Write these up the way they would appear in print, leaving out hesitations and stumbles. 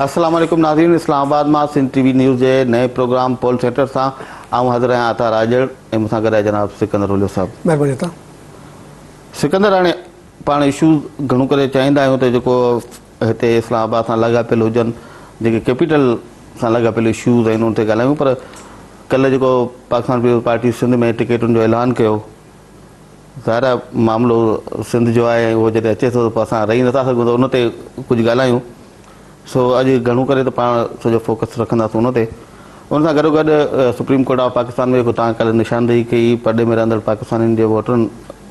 السلام عليڪم ناظرين اسلام آباد مان سنڌ ٽي وي نيوز جي نئين پروگرام پول سينٽر سان آئون حاضر آهيان عطا راڄڙ ۽ مون سان گڏ آهي جناب سڪندر هوليو صاحب. مهرباني عطا. سڪندر هاڻي پاڻ اشوز گهڻو ڪري چاهيندا آهيون ته جيڪو هتي اسلام آباد سان لاڳاپيل هجن جيڪي ڪيپيٽل سان لاڳاپيل اشوز آهن ان تي ڳالهايون پر ڪلهه جيڪو پاڪستان پيپلز پارٽي سنڌ ۾ ٽڪيٽن جو اعلان ڪيو ظاهر آهي معاملو سنڌ جو آهي ۽ اهو جڏهن اچي ٿو ته پوء اسان رهي نٿا سگهون ته ان تي ڪجهه ڳالهايون سو اڄ گهڻو ڪري ته پاڻ سڄو فوڪس رکنداسون ان تي ان سان گڏو گڏ سپريم ڪورٽ آف پاڪستان ۾ جيڪو توهان ڪلهه نشاندهي ڪئي پرڏيهه ۾ رهندڙ پاڪستانين جي ووٽرن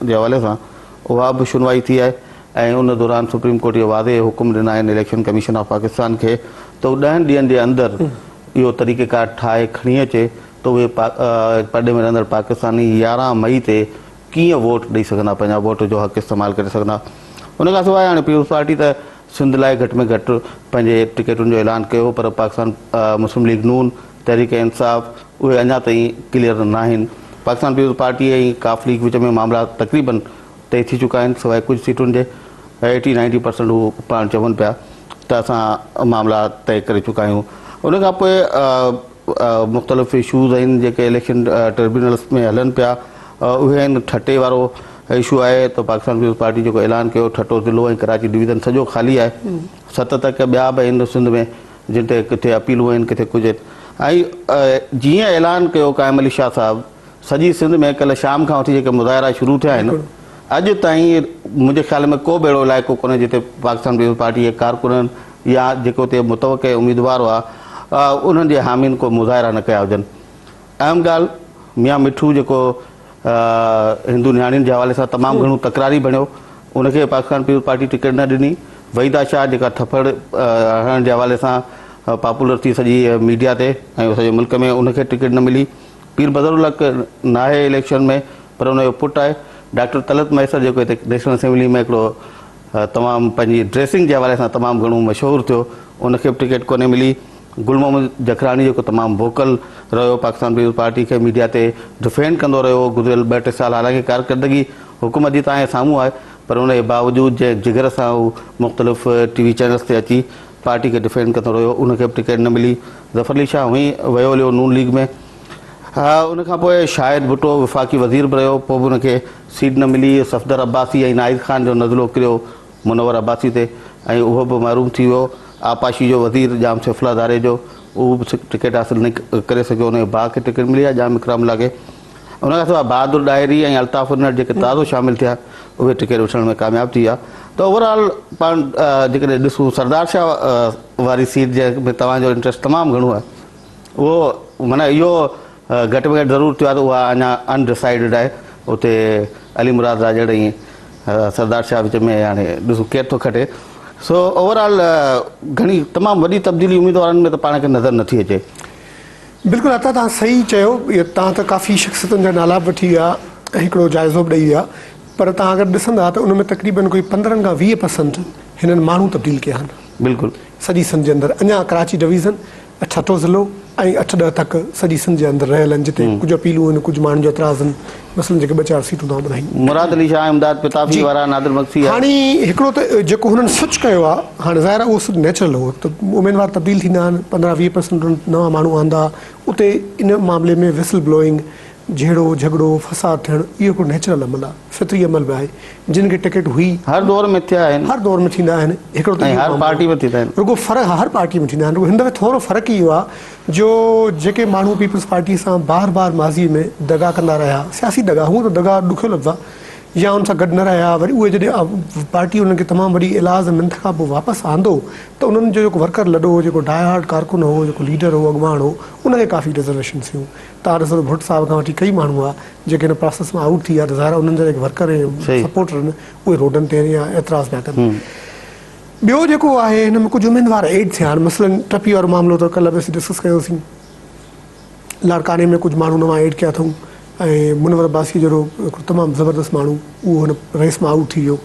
جي حوالي سان اها به شنوائي ٿي آهي ۽ ان دوران سپريم ڪورٽ اهو واضح حڪم ڏنا آهن اليڪشن ڪميشن آف پاڪستان کي ته هو ڏهن ڏينهن جي اندر اهو طريقيڪار ٺاهي کڻي اچي ته اهي پرڏيهه ۾ رهندڙ پاڪستاني 11 مئي تي ڪيئن ووٽ ڏئي سگهندا پنهنجا ووٽ جو حق استعمال ڪري سگهندا ان کان سواء هاڻي پيپلز پارٽي ته سنڌ لاء گهٽ ۾ گهٽ پنهنجي ٽڪيٽن جو اعلان ڪيو پر پاڪستان مسلم ليگ نون تحريڪ انصاف اهي اڃا تائين ڪليئر ناهن پاڪستان پيپلز پارٽي ۽ قاف ليگ وچ ۾ معاملا تقريبن طئي ٿي چڪا آهن سواء ڪجهه سيٽن جي ايٽي نائنٽي پرسنٽ هو پاڻ چون پيا ته اسان معاملا طئي ڪري چڪا آهيون ان کان پوء مختلف اشوز آهن جيڪي اليڪشن ٽربيونلس ۾ هلن پيا اهي آهن ٺٽي وارو اشو آهي ته پاڪستان پيپلز پارٽي جيڪو اعلان ڪيو ٺٽو ضلعو ۽ ڪراچي ڊويزن سڄو خالي آهي ست تڪ ٻيا به آهن سنڌ ۾ جن تي ڪٿي اپيلون آهن ڪٿي ڪجهه ۽ جيئن اعلان ڪيو قائم علي شاهه صاحب سڄي سنڌ ۾ ڪلهه شام کان وٺي جيڪي مظاهرا شروع ٿيا آهن اڄ تائين منهنجي خيال ۾ ڪو به اهڙو علائقو ڪونهي جتي پاڪستان پيپلز پارٽي جي ڪارڪنن يا جيڪي اتي متوقع اميدوار هئا انهن جي حامين ڪو مظاهرا نه ڪيا هجن. اهم ڳالهه ميان مٺو جيڪو هندو نياڻين جي حوالي سان تمام گهڻو تڪراري بڻيو ان کي پاڪستان پيپلز پارٽي ٽڪيٽ نه ڏني. وحيده شاهه جيڪا ٿڦڙ هڻڻ جي حوالي سان پاپولر ٿي سڄي ميڊيا تي ۽ سڄي ملڪ ۾ ان کي ٽڪيٽ نه ملي. پير بدر الحق ناهي اليڪشن ۾ پر ان جو پٽ آهي ڊاڪٽر طلعت مهيسر جيڪو هتي نيشنل اسيمبلي ۾ هڪڙو تمام پنهنجي ڊريسنگ جي حوالي سان تمام گهڻو مشهور ٿيو ان کي به ٽڪيٽ ڪونهي ملي گل محمد جکراڻي جيڪو تمام ووڪل رهيو پاڪستان پيپلز پارٽي کي ميڊيا تي ڊفينڊ ڪندو رهيو گذريل ٻه ٽي سال حالانڪه ڪارڪردگي حڪومت جي تان سامهون آهي پر ان جي باوجود جنهن جگر سان هو مختلف ٽي وي چينلز تي اچي پارٽي کي ڊفينڊ ڪندو رهيو ان کي به ٽڪيٽ نه ملي ظفر علي شاهه هئين ويو هليو نون ليگ ۾ ان کان پوء شاهد ڀٽو وفاقي وزير به رهيو پوء به ان کي سيٽ نه ملي صفدر عباسي ۽ ناهيد خان جو نزلو ڪريو منور عباسي تي ۽ اهو به محروم ٿي ويو آبپاشي جو وزير ڄام سيف الله ڌاريجو اهو به ٽڪيٽ حاصل نه ڪري سگهيو ان جي ڀاء کي ٽڪيٽ ملي آهي ڄام اڪرام الله کي ان کان سواء بهادر ڏاهري ۽ الطاف انڙ جيڪي تازو شامل ٿيا اهي ٽڪيٽ وٺڻ ۾ ڪامياب ٿي ويا ته اوور آل پاڻ جيڪڏهن ڏسون سردار شاهه واري سيٽ جنهن ۾ توهان جو انٽرسٽ تمام گهڻو آهي اهو معنيٰ اهو گهٽ ۾ گهٽ ضرور ٿيو آهي ته اها اڃا ان ڊسائيڊڊ آهي اتي علي مراد راڄڙ ۽ سردار شاهه وچ ۾ هاڻي ڏسون ڪير ٿو کٽي سو اوور آل گهڻي تمام وڏي تبديلي اميدوارن ۾ ته پاڻ کي نظر نٿي اچي. بلڪل عطا توهان صحيح چيو توهان ته ڪافي شخصيتن جا نالا به وٺي ويا ۽ هڪڙو جائزو به ڏئي ويا پر توهان اگر ڏسندا ته ان ۾ تقريبن ڪوئي 15 کان 20 پرسنٽ هنن ماڻهو تبديل ڪيا آهن. بلڪل. سڄي سنڌ جي اندر اڃا ڪراچي ڊويزن، ٺٽو ضلعو ۽ اٺ ڏهه تڪ سڄي سنڌ جي اندر رهيل آهن جتي ڪجهه اپيلون آهن ڪجهه ماڻهن جو اعتراض آهن مثلاً جيڪي ٻه چار سيٽون توهان ٻڌايون. مراد علي شاهه امداد پتافي جي وارا نادر مگسي آهي. هاڻي هڪڙو ته جيڪو هنن سوئچ ڪيو آهي هاڻي ظاهر آهي اهو سوئچ نيچرل هو ته اميدوار تبديل ٿيندا آهن 15 20 پرسنٽ نوان ماڻهو آندا اتي ان معاملي ۾ وسل بلوئنگ جهيڙو جهڳڙو فساد ٿيڻ اهو هڪڙو نيچرل عمل آهي فطري عمل به آهي جن کي ٽڪيٽ هئي. هر دور ۾ ٿيا آهن. هر دور ۾ ٿيندا آهن هڪڙو ته ۽ هر پارٽي ۾ ٿيندا آهن. رڳو فرق هر پارٽي ۾ ٿيندا آهن رڳو هن دفعي ٿورو فرق اهو آهي جو جيڪي ماڻهو پيپلز پارٽي سان بار بار ماضي ۾ دغا ڪندا رهيا سياسي دغا هونء ته دغا ڏکيو لفظ آهي يا ان سان گڏ نه رهيا وري اهي جڏهن پارٽي انهن کي تمام وڏي ايلاز ۽ منٿ کان پوء واپس آندو ته انهن جو جيڪو ورڪر لڏو هو جيڪو ڊاء هارڊ ڪارڪن هو جيڪو ليڊر هو اڳواڻ هو ان کي ڪافي رزرويشنس هيون تان ڏسو ته ڀٽ صاحب کان وٺي ڪئي ماڻهو هئا جيڪي هن پراسيس مان آئوٽ ٿي ويا ته ظاهر آهي انهن جا جيڪي ورڪر ۽ سپورٽر آهن اهي روڊن تي آهن يا اعتراض پيا ڪن. ٻيو جيڪو آهي هن ۾ ڪجهه اميدوار ايڊ ٿيا آهن مثلاً ٽپي وارو معاملو ته ڪلهه به اسين ڊسڪس ڪيوسين لاڙڪاڻي ۾ ڪجهه ماڻهو نوان ايڊ ڪيا اٿئون ۽ منور عباسي جهڙو هڪڙو تمام زبردست ماڻهو اهو هن ريس مان آئوٽ ٿي ويو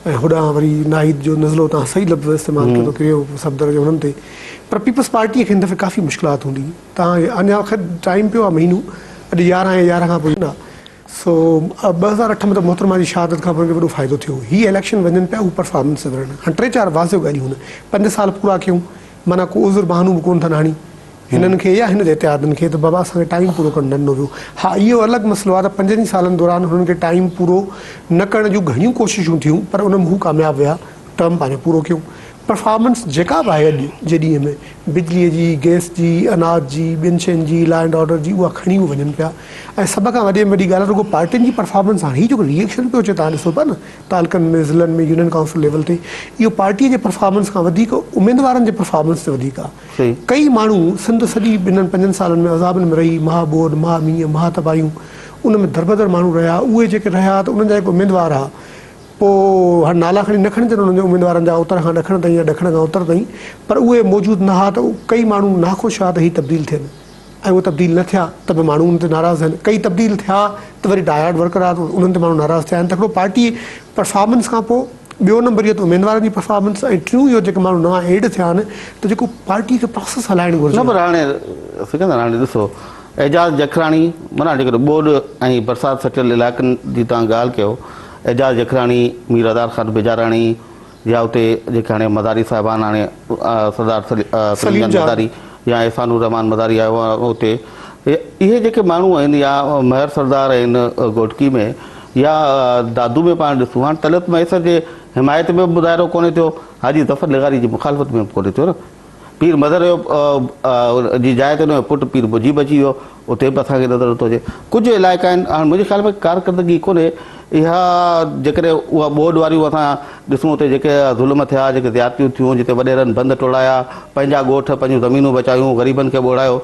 ۽ هوڏانهن وري ناهيد جو نزلو تان صحيح لفظ استعمال ڪيو ته ڪريو صفدر جو هنن تي پر پيپلز پارٽي کي هن دفعي ڪافي مشڪلات هوندي تان اڃا خير ٽائيم پيو آهي مهينو اڄ 11 يا 11 کان پوء نه سو 2008 ۾ ته محترمه جي شهادت کان پوء وڏو فائدو ٿيو هي اليڪشن وڃن پيا هو پرفارمنس تي وڙهن هاڻ ٽي چار واضح ڳالهيون هن پنج سال پورا ڪيون معنيٰ ڪو عذر بهانو به ڪونه ٿن هڻي هنن کي يا هن جي اتحادين کي ته بابا اسان کي ٽائيم پورو ڪرڻ نه ڏنو ويو. ها اهو الڳ مسئلو آهي ته پنجن ئي سالن دوران هنن کي ٽائيم پورو نه ڪرڻ جون گهڻيون ڪوششون ٿيون پر ان ۾ هو ڪامياب ويا ٽرم پنهنجو پورو ڪيو. پرفارمنس جيڪا به آهي اڄ جي ڏينهن ۾ بجلي جي، گئس جي، اناج جي، ٻين شين جي، لا اينڊ آرڊر جي اها کڻي هو وڃن پيا ۽ سڀ کان وڏي ۾ وڏي ڳالهه رڳو پارٽين جي پرفارمنس هاڻي هي جيڪو ري ايڪشن پيو اچي توهان ڏسو پيا نه تعلقن ۾ ضلعن ۾ يونين ڪائونسل ليول تي اهو پارٽي جي پرفارمنس کان وڌيڪ اميدوارن جي پرفارمنس تي وڌيڪ آهي. ڪئي ماڻهو سنڌ سڄي انهن پنجن سالن ۾ عذابن ۾ رهي مها ٻوڏ، مها مينهن، مها تباهيون ان ۾ دربدر ماڻهو رهيا اهي جيڪي رهيا ته انهن جا جيڪي اميدوار ها پوء هاڻ نالا کڻي نه کڻجن انهن جي اميدوارن جا اتر کان ڏکڻ تائين يا ڏکڻ کان اتر تائين پر اهي موجود نه ها ته ڪئي ماڻهو ناخوش ها ته هي تبديل ٿين. ۽ اهي تبديل نه ٿيا ته به ماڻهو انهن تي ناراض آهن، ڪئي تبديل ٿيا ته وري ڊاء هارڊ ورڪر آ ته انهن تي ماڻهو ناراض ٿيا آهن ته هڪڙو پارٽي پرفارمنس کان پوء ٻيو نمبر اهو ته اميدوارن جي پرفارمنس ۽ ٽيون اهو جيڪي ماڻهو نوان ايڊ ٿيا آهن ته جيڪو پارٽي کي پراسيس هلائڻ گهرجي. نه پر هاڻي سڪندر هاڻي ڏسو اعجاز جکراڻي معنيٰ جيڪڏهن ٻوڏ ۽ برسات سٽيل علائقن جي توهان ڳالهه ڪيو اعجاز جکراڻي مير هزار خان بجاراڻي يا اتي جيڪي هاڻي مزاري صاحبان هاڻي سردار سليم جان مزاري يا احسان الرحمان مزاري آيو آهي اتي اهي جيڪي ماڻهو آهن يا مهر سردار آهن گهوٽڪي ۾ يا دادو ۾ پاڻ ڏسون هاڻي طلعت مهيسر جي حمايت ۾ به مظاهرو ڪونهي ٿيو حاجي ظفر لغاري جي مخالفت ۾ به ڪونهي ٿيو نه پير مظهر جي جاء تي ان جو پٽ پير مجيب اچي ويو، اتي به اسان کي نظر نٿو اچي. ڪجهه علائقا آهن، هاڻ منهنجي خيال ۾ ڪارڪردگي ڪونهي. اها جيڪڏهن اها ٻوڏ واريون اسان ڏسون اتي جيڪي ظلم ٿيا، جيڪي زيادتيون ٿيون، جتي وڏيرن بند ٽوڙايا، پنهنجا ڳوٺ، پنهنجون زمينون بچايون، غريبن کي ٻوڙايو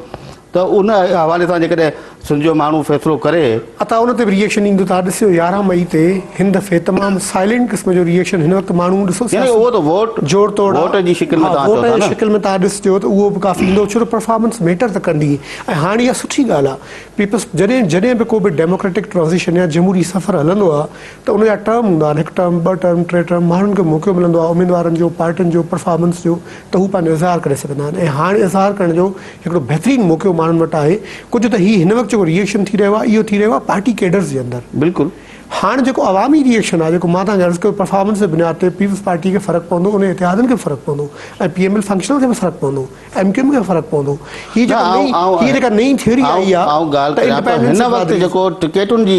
ته ان حوالي سان جيڪڏهن سنڌ جو ماڻهو فيصلو ڪري. عطا ان تي به ري ايڪشن ايندو تها ڏسيو 11 مئي تي هن دفعي تمام سائلينٽ قسم جو ري ايڪشن هن وقت ماڻهو ڏسو يعني اهو ته ووٽ جوڙ توڙ ووٽ جي شڪل ۾ ها توهان ووٽ چئو ٿا جي نه. شڪل ۾ توهان ڏسجو ته اهو به ڪافي ايندو ڇو ته پرفارمنس ميٽر ته ڪندي ۽ هاڻ اها سٺي ڳالهه آهي پيپلز جڏهن جڏهن به ڪو به ڊيموڪريٽڪ ٽرانزيشن يا جمهوري سفر هلندو آهي ته ان جا ٽرم هوندا آهن هڪ ٽرم ٻه ٽرم ٽي ٽرم ماڻهن کي موقعو ملندو آهي اميدوارن جو پارٽين جو پرفارمنس جو ته هو پنهنجو اظهار ڪري سگهندا آهن ۽ هاڻ اظهار ڪرڻ جو هڪڙو بهترين موقعو ماڻهن وٽ آهي ڪجهه ته هي هن وقت جيڪو ري ايڪشن ٿي رهيو آهي اهو ٿي رهيو آهي پارٽي ڪيڊرز جي اندر. بلڪل. هاڻ جيڪو عوامي ري ايڪشن آهي جيڪو مان توهان کي عرض ڪيو پرفارمنس جي بنياد تي پيپلز پارٽي کي فرق پوندو انهي اتحادن کي به فرق پوندو ۽ پي ايم ايل فنڪشنل کي به فرق پوندو ايم ڪيو ايم کي به فرق پوندو هي نه جيڪو آئون نئين آئون هي جيڪا نئين ٿيوري آئي آئون آهي آئون ڳالهه ته ڪريان پيو انڊيپينڊنس هن وقت جيڪو ٽڪيٽن جي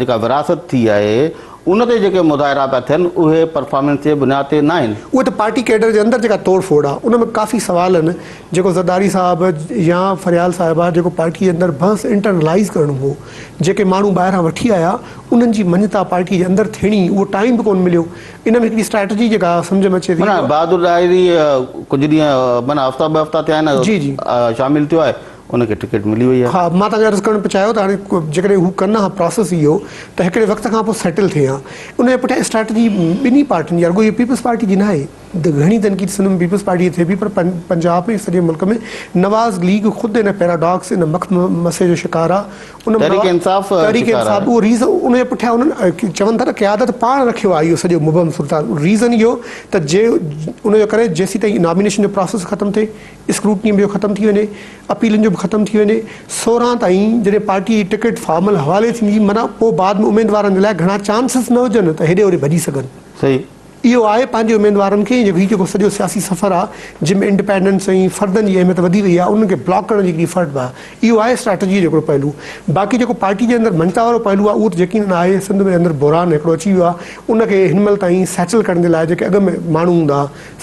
جيڪا ورهاست ٿي آهي ان تي جيڪي مظاهرا پيا ٿين اهي پرفارمنس جي بنياد تي ناهن. اهي ته پارٽي ڪيڊر جي اندر جيڪا توڙ ڦوڙ آهي ان ۾ ڪافي سوال آهن جيڪو زرداري صاحب يا فريال صاحبه جيڪو پارٽي جي اندر بحث انٽرنلائيز ڪرڻو هو جيڪي ماڻهو ٻاهران وٺي آيا انهن جي مڃتا پارٽي جي اندر ٿيڻي اهو ٽائيم به ڪونه مليو ان ۾ هڪڙي اسٽريٽجي جيڪا سمجهه ۾ اچي ٿي معنيٰ بهادر ڏاهري ڪجهه ڏينهن معنيٰ هفتا ٻه هفتا ٿيا آهن جي جي شامل ٿيو آهي ان کي ٽڪيٽ ملي وئي آهي. ها مان توهان کي عرض ڪرڻ پئي چاهيو ته هاڻي جيڪڏهن هو ڪن ها پراسيس اهو ته هڪڙي وقت کان پوء سيٽل ٿئي ها ان جي پٺيان اسٽريٽجي ٻنهي پارٽين جي رڳو اهي پيپلز پارٽي جي ناهي گهڻي تنقيد سنڌ ۾ پيپلز پارٽي تي ٿئي پئي پر پنجاب ۾ سڄي ملڪ ۾ نواز ليگ خود ان پيراڊاڪس ان مک مسي جو شڪار آهي ان تحريڪ انصاف تحريڪ انصاف اهو ريزن ان جي پٺيان انهن چون ٿا نه قيادت پاڻ رکيو آهي اهو سڄو مبهم صورتحال ريزن اهو ته جي ان جو ڪري جيسيتائين نامينيشن جو پراسيس ختم ٿئي اسڪروٽني به ختم ٿي وڃي، اپيلن جو به ختم ٿي وڃي، 16 تائين جڏهن پارٽي جي ٽڪيٽ فارمل حوالي ٿيندي معنيٰ پوء بعد ۾ اميدوارن جي لاء گهڻا چانسز نه هجن ته هيڏي هوڏي ڀڄي سگهن. صحيح. اهو آهي پنهنجي اميدوارن کي جيڪو هي جيڪو سڄو سياسي سفر آهي جنهن ۾ انڊپينڊنس ۽ فردن جي اهميت وڌي وئي آهي انهن کي بلاڪ ڪرڻ جي هڪڙي فرد به آهي اهو آهي اسٽريٽجي جو هڪڙو پهلو باقي جيڪو پارٽي جي اندر مڃتا وارو پهلو آهي اهو ته يقينن آهي سنڌ ۾ اندر بحران هڪڙو اچي ويو آهي ان کي هن مهل تائين سيٽل ڪرڻ جي لاء جيڪي اڳ ۾ ماڻهو هوندا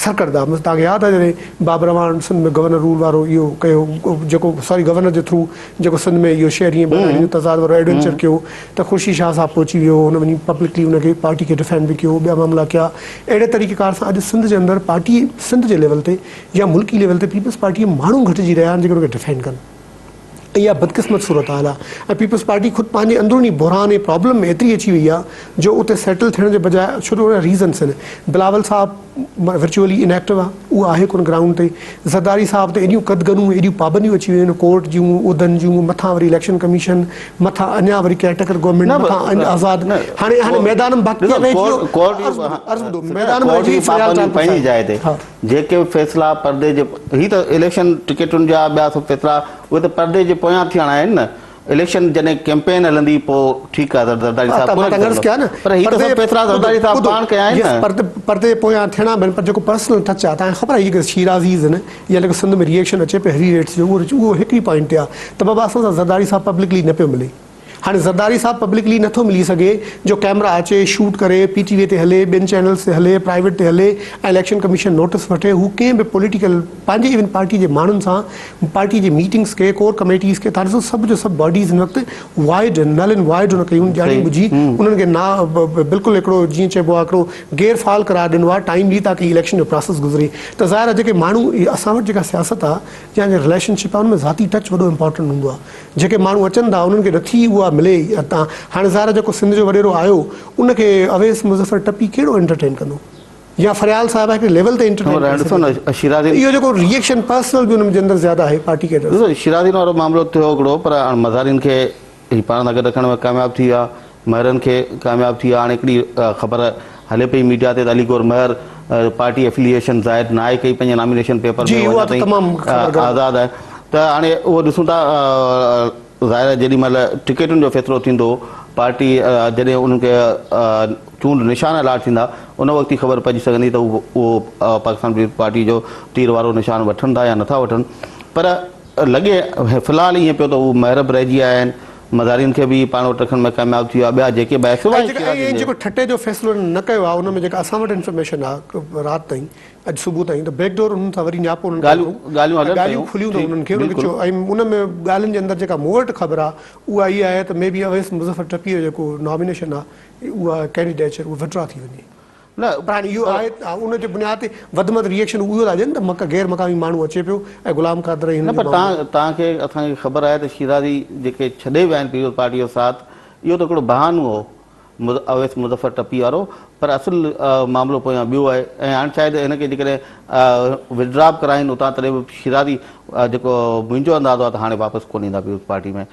سرڪرده مثلا توهان کي ياد آهي جڏهن بابر اعواڻ سنڌ ۾ گورنر رول وارو اهو ڪيو جيڪو سوري گورنر جي ٿرو جيڪو سنڌ ۾ اهو شهري ۽ ٻهراڙي جو تضاد وارو ايڊونچر ڪيو ته خورشيد شاهه صاحب پهچي ويو هن وڃي پبلڪلي ان کي پارٽي کي ڊفينڊ به ڪيو ٻيا معاملا ڪيا اهڙي طريقي ڪار سان اڄ سنڌ جي اندر پارٽي سنڌ جي ليول تي يا ملڪي ليول تي پيپلز پارٽي جا ماڻهو گهٽجي رهيا آهن جيڪي ان کي ڊفينڊ ڪن. اها بدقسمت صورتحال آهي ۽ پيپلز پارٽي خود پنهنجي اندروني بحران ۽ پرابلم ۾ ايتري اچي وئي آهي جو اتي سيٽل ٿيڻ جي بجاء ڇو جو ان جا ريزنس آهن بلاول صاحب ورچوئلي ان ايڪٽو آهي اهو آهي ڪونه گرائونڊ تي زرداري صاحب تي ايڏيون قدغنون ايڏيون پابنديون اچي ويون آهن ڪورٽ جون عهدن جون مٿان وري اليڪشن ڪميشن مٿان اڃا وري ڪيئر ٽيڪر گورنمينٽ مٿان آزاد هاڻي هاڻي ميدان ۾ باقي رهجي ويو عرض ٻڌو ميدان ۾ رهجي وئي فريال چال پنهنجي جاء تي جيڪي به فيصلا پردي جي هي ته اليڪشن ٽڪيٽن جا ٻيا سڀ فيصلا اهي ته پردي جي پويان ٿيڻا آهن نه اليڪشن جڏهن ڪيمپين هلندي پوء ٺيڪ آهي زرداري صاحب ڪونه نڪرندو پر هي ته سڀ فيصلا زرداري صاحب پاڻ ڪيا آهن نه. پردي پويان ٿيڻا به آهن پر جيڪو پرسنل ٽچ آهي توهان کي خبر آهي جيڪي شيرازيز آهن يا جيڪو سنڌ ۾ ريئيڪشن اچي پيو هيوي ويٽس جو اهو هڪ ئي پوائنٽ تي آهي ته بابا اسان سان زرداري صاحب پبلڪلي نه پيو ملي. هاڻي زرداري صاحب پبلڪلي نٿو ملي سگهي جو ڪئمرا اچي شوٽ ڪري پي ٽي وي تي هلي ٻين چينلز تي هلي پرائيويٽ تي هلي ۽ اليڪشن ڪميشن نوٽس وٺي هو ڪنهن به پوليٽيڪل پنهنجي ايون پارٽي جي ماڻهن سان پارٽي جي ميٽنگس کي ڪور ڪميٽيز کي تان ڏسو سڀ جو سڀ باڊيز هن وقت وائڊ نل اينڊ وائڊ ان ڪيون ڄاڻي ٻجهي انهن کي نا بلڪل هڪڙو جيئن چئبو آهي هڪڙو غير فعال قرار ڏنو آهي ٽائيملي تاڪه هي اليڪشن جو پراسيس گذري ته ظاهر آهي جيڪي ماڻهو اسان وٽ جيڪا سياست آهي يا رليشن شپ آهي ان ۾ ذاتي ٽچ وڏو امپارٽنٽ هوندو آهي جيڪي ماڻهو اچن ٿا انهن کي نٿي اها ملي اتان هاڻي ظاهر آهي جيڪو سنڌ جو وڏيرو آيو ان کي اويس مظفر ٽپي ڪهڙو انٽرٽين ڪندو يا فريال صاحب هڪڙي ليول تي انٽرٽين ڪري ڏسو نه شيرازي اهو جيڪو ري ايڪشن پرسنل به ان جي اندر زياده آهي پارٽي ڪيڊرز ڏسو شيرازين وارو معاملو ٿيو هڪڙو پر هاڻ مزارين کي هي پاڻ سان گڏ رکڻ ۾ ڪامياب ٿي ويا مهرن کي ڪامياب ٿي ويا هاڻي هڪڙي خبر هلي پئي ميڊيا تي ته علي گور مهر پارٽي افيليئيشن ظاهر ناهي ڪئي پنهنجي نامينيشن پيپر ۾ اها تائين آزاد آهي ته هاڻي اهو ڏسون ٿا ظاهر آهي جيڏي مهل ٽڪيٽن جو فيصلو ٿيندو پارٽي جڏهن انهن کي چونڊ نشان الاٽ ٿيندا ان وقت ئي خبر پئجي سگهندي ته اهو پاڪستان پيپلز پارٽي جو تير وارو نشان وٺن ٿا يا نٿا وٺن پر لڳي في الحال ائين پيو ته هو مهر به رهجي آيا آهن مزارين کي به پاڻ وٽ رکڻ ۾ ڪامياب ٿي ويا ٻيا جيڪي به آهي سواء ۽ جيڪو ٺٽي جو فيصلو نه ڪيو آهي ان ۾ جيڪا اسان وٽ انفارميشن آهي رات تائين اڄ صبح تائين ته بيڪ ڊور انهن سان وري نياپو انهن کي ڳالهيون هلن ڳالهيون کليون ته انهن کي انهن کي چيو ۽ ان ۾ ڳالهين جي اندر جيڪا مون وٽ خبر آهي اها اها آهي ته مي بي اويس مظفر ٽپي جو جيڪو نامينيشن آهي اها ڪينڊيڊيچر اهو وڊرا ٿي وڃي نه پر هاڻي اهو آهي ان جي بنياد تي وڌ ۾ وڌ ري ايڪشن اهو ٿا ڏين ته مڪ غير مقامي ماڻهو اچي پيو ۽ غلام قادر ۽ نه پر توهان توهان کي اسان کي خبر آهي ته شيرازي جيڪي ڇڏي ويا آهن پيپلز پارٽي جو ساٿ اهو ته هڪڙو بهانو هو اويس مظفر ٽپي وارو پر اصل معاملو پويان ٻيو آهي ۽ هاڻ شايد هن کي جيڪڏهن وڊرا به ڪرائين اتان تڏهن به شيرازي جيڪو منهنجو اندازو آهي ته هاڻي واپس ڪونه ايندا پيپلز پارٽي ۾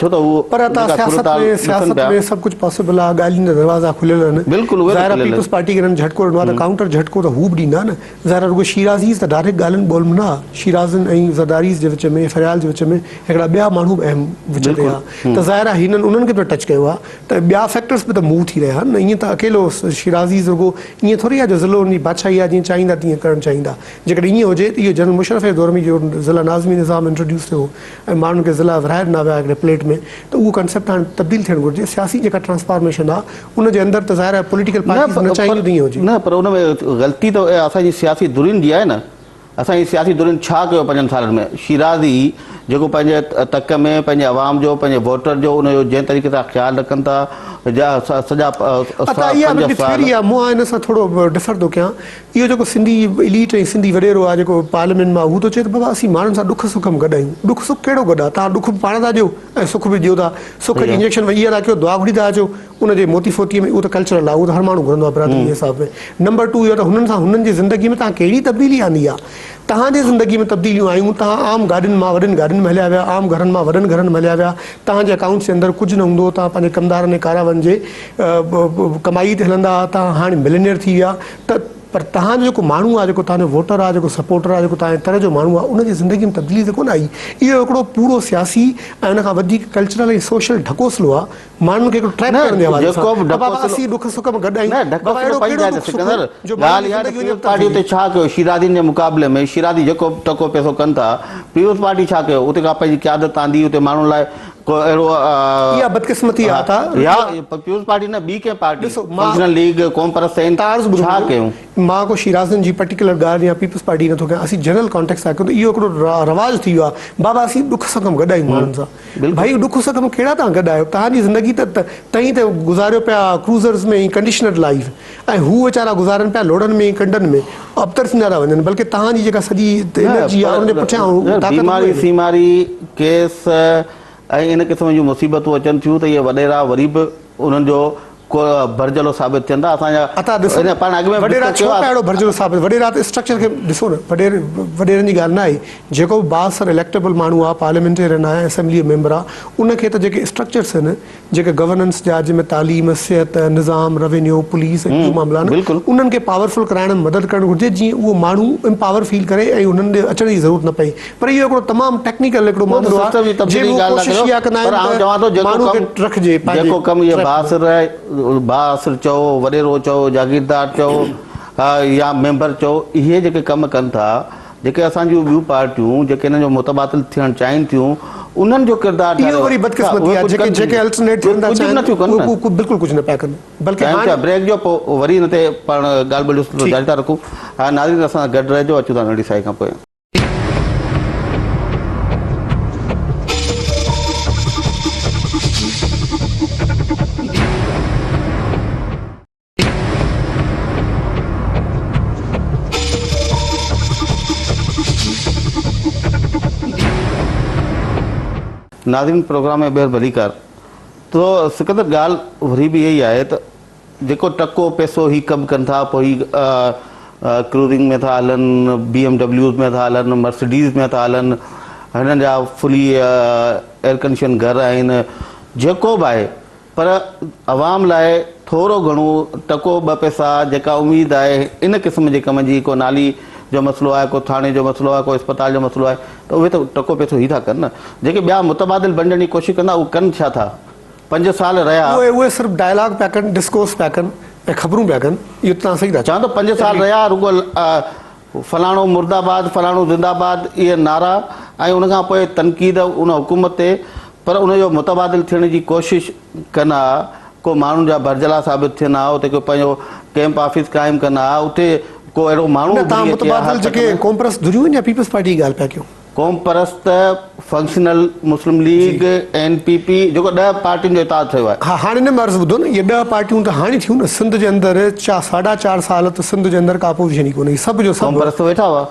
ڇو ته هو پر عطا سياست ۾ سياست ۾ سڀ ڪجهه پاسيبل آهي ڳالهين جا دروازا کليل آهن بلڪل اهي ظاهر آهي پيپلز پارٽي کي هنن جهٽڪو ڏنو آهي ته ڪائونٽر جهٽڪو ته هو به ڏيندا نه ظاهر آهي رڳو شيرازيز ته ڊائريڪٽ ڳالهين ٻولهه ۾ نه آهي شيرازين ۽ زرداريز جي وچ ۾ فريال جي وچ ۾ هڪڙا ٻيا ماڻهو به اهم وچ تي آهي ته ظاهر آهي هنن انهن کي به ٽچ ڪيو آهي ته ٻيا فيڪٽرز به ته موو ٿي رهيا آهن نه ائين ته اڪيلو شيرازيز رڳو ائين ٿوري آهي جو ضلعو ان جي بادشاهي آهي جيئن چاهيندا تيئن ڪرڻ چاهيندا جيڪڏهن ائين هجي ته اهو جنرل مشرف جي دور ۾ جو ضلع ناظمي نظام انٽروڊيوس ٿيو هو ۽ ماڻهن کي ضلع ورهائي ڏنا ويا هڪڙي پليٽ ۾ ته اهو ڪنسيپٽ هاڻي تبديل ٿيڻ گهرجي سياسي جيڪا ٽرانسفارميشن آهي ان جي اندر ته ظاهر آهي پوليٽيڪل پارٽيز نه چاهينديون ته ائين هجي. نه پر ان ۾ غلطي ته اسان جي سياسي ڌرين جي آهي نه اسان جي سياسي ڌرين ڇا ڪيو پنجن سالن ۾ شيرازي جيڪو پنهنجي تڪ ۾ پنهنجي عوام جو پنهنجي ووٽر جو ان جو جنهن طريقي سان خيال رکن ٿا جا سڄا عطا اها پنج به سال ٿيوري آهي مون ان سان ٿورو ڊفر ٿو ڪيان اهو جيڪو سنڌي اليٽ ۽ سنڌي وڏيرو آهي جيڪو پارليامينٽ مان هو ٿو چئي ته بابا اسين ماڻهن سان ڏک سک ۾ گڏ آهيون ڏک سک ڪهڙو گڏ آهي توهان ڏک به پاڻ ٿا ڏيو ۽ سک به ڏيو ٿا سک جي انجيڪشن وڃي اها ٿا ڪيو دعا گهري ٿا اچو ان جي موتي فوتي ۾ اهو ته ڪلچرل آهي اهو ته هر ماڻهو گهرندو آهي برادري جي حساب ۾ نمبر ٽو اهو ته هنن سان هنن جي زندگي ۾ توهان ڪهڙي تبديلي آندي آهي توهان جي زندگي ۾ تبديليون آيون توهان عام گاڏين مان وڏين گاڏين ۾ هليا ويا عام گهرن مان وڏن گهرن ۾ هليا ويا توهان جي اڪائونٽس جي اندر ڪجهه نه هوندو هو توهان پنهنجي ڪمدارن ۽ ڪاراون جي ڪمائي تي هلندا هئا توهان هاڻي ملينيئر ٿي ويا ته پر توهان جو جيڪو ماڻهو آهي جيڪو توهان جو ووٽر آهي جيڪو سپورٽر آهي جيڪو توهان جي تر جو ماڻهو آهي ان جي زندگي ۾ تبديلي ته ڪونه آئي اهو هڪڙو پورو سياسي ۽ ان کان وڌيڪ ڪلچرل ۽ سوشل ڍڪوسلو آهي ماڻهن کي هڪڙو ٽريپ نه ڪرڻ جي حوالي جيڪو سان به ته بابا ڍڪوسلو اسين ڏک سک ۾ گڏ نه آهيون بابا ڍڪوسلو اهڙو پنهنجي ڪهڙو جاء تي ڏک سک سڪندر جو ماڻهن ڳالهه جي اها ته زندگي وڃي پيپلز پارٽي ابتر ٿي اتي ڇا ڪيو شيرازين جي مقابلي ۾ شيرازي جيڪو به ٽڪو پئسو ڪن ٿا پيپلز پارٽي ڇا ڪيو اتي ڪا پنهنجي قيادت آندي اتي ماڻهن لاء ڪو اهڙو اها بدقسمتي آ ته يا پيپلز پارٽي نه ٻي ڪنهن پارٽي ڏسو مان فنڪشنل ليگ قوم پرست آهن تعارض ٻڌو ڇا منهنجو ڪيون مان ڪو شيرازين جي پرٽيڪولر ڳالهه يا پيپلز پارٽي نٿو ڪيان اسين جنرل ڪانٽيڪسٽ ٿا ڪيون ته اهو هڪڙو رواج ٿي ويو آ بابا اسين ڏک سک ۾ گڏ آهيون ماڻهن سان ڀائي ڏک سک ۾ ڪهڙا توهان گڏ آهيو توهان جي زندگي ته تئين ته گذاريو پيا ڪروزرز ۾ ۽ ڪنڊيشنر لائيف ۽ هو ويچارا گذارن پيا لوڙهن ۾ ڪنڊن ۾ ابتر ٿيندا ٿا وڃن بلڪه توهان جي جيڪا سڄي انرجي آهي ان جي پٺيان طاقت بيماري سيماري ڪيس ۽ ان قسم جون مصيبتون اچن ٿيون ته اهي وڏيرا وري به انهن جو ڪو ڀرجهلو ثابت ٿين ٿا اسان جا عطا ڏسو ان پاڻ اڳ ۾ به وڏيرا ڊسڪس ڇو ڪيو پيا آهي اهڙو ڀرجهلو ثابت وڏيرا ته اسٽرڪچر کي ڏسو نه وڏير وڏيرن جي ڳالهه نه آهي جيڪو به بااثر اليڪٽيبل ماڻهو آهي پارليامينٽيرين آهي اسيمبلي جو ميمبر آهي ان کي ته جيڪي اسٽرڪچرس آهن جيڪي گورننس جا جنهن ۾ تعليم، صحت، نظام، روينيو، پوليس ۽ ٻيون معاملا آهن انهن کي پاورفل ڪرائڻ ۾ مدد ڪرڻ گهرجي جيئن اهو ماڻهو امپاور فيل ڪري ۽ انهن ڏي اچڻ جي ضرورت نه پئي پر اهو هڪڙو تمام ٽيڪنيڪل هڪڙو معاملو آهي جنهن ۾ هو ڪوشش اها ڪندا آهن ته ماڻهو کي رکجي پنهنجي جيڪو ڪم اهي بااثر بااثر چئو وڏيرو چئو جاگيردار چئو يا ميمبر چئو اهي جيڪي ڪم ڪن ٿا جيڪي اسان جون ٻيون پارٽيون جيڪي انهن جو متبادل ٿيڻ چاهين ٿيون انهن جو ڪردار اهو وري بدقسمتي آهي جيڪي جيڪي الٽرنيٽ ٿيڻ ٿا چاهين اهي بلڪل ڪجهه نه پيا ڪن بلڪه ٽائيم ٿيو آهي بريڪ جو پوء وري ان تي پاڻ ڳالهه ٻولهه جو سلسلو جاري ٿا رکون ها ناظرين اسان سان گڏ رهجو اچون ٿا ننڍي ساهي کان پوء. ناظرين پروگرام ۾ ٻيهر ڀليڪار تو سڪندر ڳالهه وري به اها ئي آهي ته جيڪو ٽڪو پئسو هي ڪم ڪن ٿا پوء هي ڪروزنگ ۾ ٿا هلن بي ايم ڊبليوز ۾ ٿا هلن مرسڊيز ۾ ٿا هلن هنن جا فلي ايئرڪنڊيشن گهر آهن جيڪو به آهي پر عوام لاء ٿورو گهڻو ٽڪو ٻه پئسا جيڪا اميد آهي ان قسم جي ڪم جي ڪو نالي جو مسئلو آهي ڪو ٿاڻي جو مسئلو آهي ڪو اسپتال جو مسئلو آهي ته اهي ته ٽڪو پئسو هي ٿا ڪن نه جيڪي ٻيا متبادل بڻجڻ جي ڪوشش ڪندا اهي ڪن ڇا ٿا پنج سال رهيا. اهي اهي صرف ڊائلاگ پيا ڪن ڊسڪورس پيا ڪن ۽ خبرون پيا ڪن اهو ته توهان صحيح ٿا چئو. چوان ٿو پنج سال رهيا رڳو فلاڻو مرده آباد فلاڻو زنده آباد اهي نعرا ۽ ان کان پوء تنقيد ان حڪومت تي پر ان جو متبادل ٿيڻ جي ڪوشش ڪن ها ڪو ماڻهن جا ڀرجهلا ثابت ٿين ها اتي ڪو پنهنجو ڪئمپ آفيس قائم ڪن ها اتي ڪو اهڙو ماڻهو نه توهان اڀري اچي ها متبادل تڪ جيڪي ۾. قومپرست ڌريون آهن يا پيپلز پارٽي جي ڳالهه پيا ڪيو؟ قومپرست، functional Muslim league, N P P جيڪو ڏهه پارٽين جو اتحاد ٺهيو آهي. ها هاڻي نه عرض ٻڌو نه اهي ڏهه پارٽيون ته هاڻي ٿيون نه سنڌ جي اندر چا ساڍا چار سال ته سنڌ جي اندر ڪا اپوزيشن ئي ڪونه هئي سڀ جو سڀ قومپرست ته ويٺا هئا.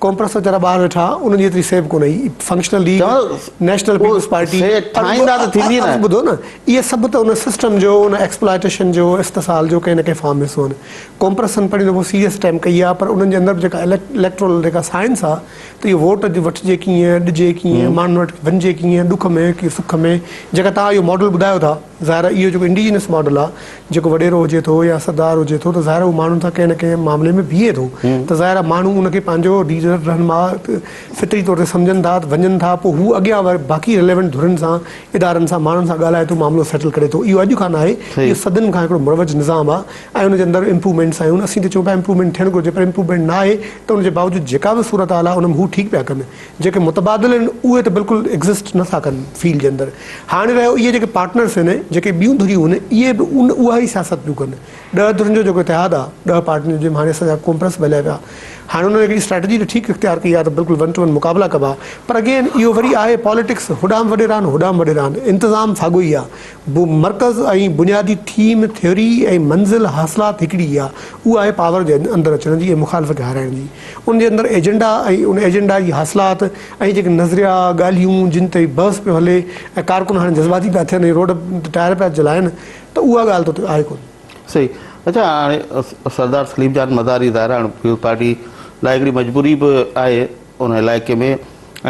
قومپرست ويچارا ٻاهر ويٺا هئا انهن جي ايتري سيب ڪونه هئي فنڪشنل ليگ چوان ٿو نيشنل اهو پيپلز پارٽي سي ٺاهيندا ته ٿيندي نه. عرض ٻڌو نه اهي سڀ ته ان سسٽم جو ان ايڪسپلائيٽيشن جو استحصال جو ڪنهن نه ڪنهن فارم ۾ حصو آهن قومپرستن پهريون دفعو سيريس اٽيمپٽ ڪئي آهي پر انهن جي اندر به جيڪا اليڪٽرول جيڪا سائنس آهي ته اهو ووٽ وٺجي ڪيئن، ڏجي ڪيئن، ماڻهن وٽ وڃجي ڪيئن، ڏک ۾ ڪي سک ۾، جيڪا توهان اهو ماڊل ٻڌايو ٿا، ظاهر آهي اهو جيڪو انڊيجنس ماڊل آهي، جيڪو وڏيرو هجي ٿو يا سردار هجي ٿو ته ظاهر آهي اهو ماڻهن سان ڪنهن نه ڪنهن معاملي ۾ بيهي ٿو ته ظاهر آهي ماڻهو ان کي پنهنجو ليڊر، رهنما فطري طور تي سمجهن ٿا ته وڃن ٿا پوء هو اڳيان وري باقي رليونٽ ڌرين سان، ادارن سان، ماڻهن سان ڳالهائي ٿو معاملو سيٽل ڪري ٿو. اهو اڄ کان ناهي، اهو صدين کان هڪڙو مروج نظام آهي. ۽ ان جي اندر امپروومينٽس آيون اسين ته چئون پيا امپروومينٽ ٿيڻ گهرجي پر امپروومينٽ نه آهي ته ان جي باوجود جيڪا به صورتحال آهي ان ۾ هو ٺيڪ پيا ڪن جيڪي متبادل آهن اهي ته بلڪل ايگزسٽ نه ٿا ڪن فيلڊ جي اندر هاڻي رهيو اهي جيڪي پارٽنرس آهن جيڪي ٻيون ڌريون آهن اهي به ان اها ئي سياست پيون ڪن ڏهه ڌرين جو جيڪو اتحاد آهي ڏهه پارٽين جو جنهن ۾ هاڻي اسان جا قومپرست به هليا ويا هاڻي انهن هڪڙي اسٽريٽجي ته ٺيڪ اختيار ڪئي آهي ته بلڪل ون ٽو ون مقابلا ڪبا پر اگين اهو وري آهي پاليٽڪس هوڏانهن به وڏيرا آهن هوڏانهن به وڏيرا آهن انتظام ساڳيو ئي آهي مرڪز ۽ بنيادي ٿيم، ٿيوري ۽ منزل حاصلات هڪڙي ئي آ، اها آهي پاور جي اندر اچڻ جي ۽ مخالف کي هارائڻ جي. ان جي اندر ايجنڊا ۽ ان ايجنڊا جي حاصلات ۽ جيڪي نظريا، ڳالهيون جن تي بحث پيو هلي ۽ ڪارڪن هاڻي جذباتي پيا ٿين ۽ روڊ تي ٽائر پيا جلائن ته اها ڳالهه ته اتي آهي ڪونه. صحيح. اڇا هاڻي سردار سليم جان مزاري ظاهر آهي هاڻي پيپلز پارٽي لاء هڪڙي مجبوري به آهي ان علائقي ۾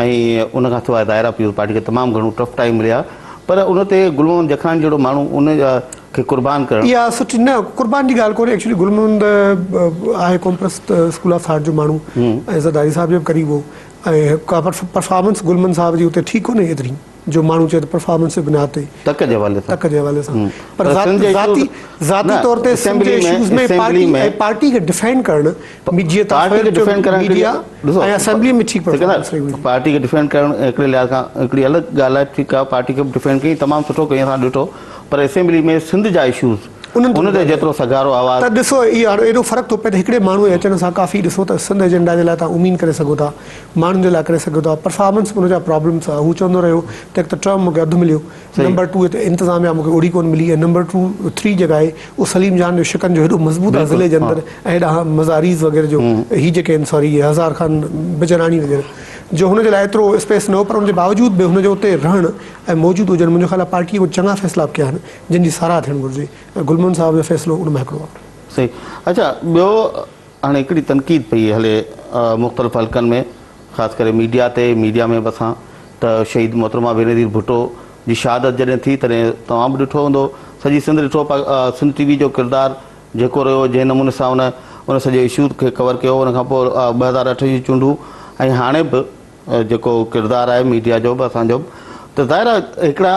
۽ ان کان سواء ظاهر آهي پيپلز پارٽي کي تمام گهڻو ٽف ٽائيم مليا پر ان تي گل محمد جکراڻي جهڙو ماڻهو ان کي قربان ڪرڻ. اها سٺي نه قربان جي ڳالهه ڪونهي ايڪچولي گل محمد آهي قومپرست اسڪول آف ٿاٽ جو ماڻهو ۽ زرداري صاحب جو به قريب هو ۽ ڪا پرفارمنس گل محمد صاحب جي اتي ٺيڪ ڪونهي ايتري جو ماڻهو چئي ته پرفارمنس جي بنياد تي تڪ جي حوالي سان تڪ جي حوالي سان پر ذاتي ذاتي طور تي سنڌ جي اشوز ۾ پارٽي ۽ پارٽي کي ڊفينڊ ڪرڻ جيئن پارٽي کي ڊفينڊ ڪرڻ ميڊيا ۽ اسيمبلي ۾ ٺيڪ پرفارمنس رهي هئي. پارٽي کي ڊفينڊ ڪرڻ هڪڙي لحاظ کان هڪڙي الڳ ڳالهه آهي ٺيڪ آهي پارٽي کي به ڊفينڊ ڪئي تمام سٺو ڪئي اسان ڏٺو پر اسيمبلي ۾ سنڌ جا اشوز ان تي جيترو سگهارو آواز ته ڏسو اهو هاڻي ايڏو فرق ٿو پئي ته هڪڙي ماڻهو جي اچڻ سان ڪافي ڏسو ته سنڌ ايجنڊا جي لاء توهان اميد ڪري سگهو ٿا ماڻهن جي لاء ڪري سگهو ٿا پرفارمنس ان جا پرابلمس آهي هو چوندو رهيو ته هڪ ته ٽرم مون کي اڌ مليو نمبر ٽو هتي انتظاميا مون کي اوڙي ڪونه ملي ۽ نمبر ٽو ٿري جيڪا آهي اهو سليم جان جو شڪن جو هيڏو مضبوط آهي ضلعي جي اندر ۽ هيڏانهن مزاريز وغيره جو هي جيڪي آهن سوري هزار خان بجراڻي وغيره جو هن جي لاء ايترو اسپيس نه هو پر ان جي باوجود به هن جو اتي رهڻ ۽ موجود هجڻ منهنجو خيال آهي پارٽيء ڪجهه چڱا فيصلا به ڪيا آهن جن جي ساراهه ٿيڻ گهرجي ۽ گل محمد صاحب جو فيصلو ان مان هڪڙو آهي. صحيح اڇا ٻيو هاڻي هڪڙي تنقيد پئي هلي مختلف حلقن ۾ خاص ڪري ميڊيا تي ميڊيا ۾ به اسان ته شهيد محترمه بينظير ڀٽو جي شهادت جڏهن ٿي تڏهن توهان به ڏٺو هوندو سڄي سنڌ ڏٺو سنڌ ٽي وي جو ڪردار جيڪو رهيو جنهن نموني سان ان ان سڄي اشو کي ڪور ڪيو ان کان پوء 2008 جون چونڊون ۽ هاڻي به جيڪو ڪردار آهي ميڊيا جو به اسان جو به ته ظاهر آهي هڪڙا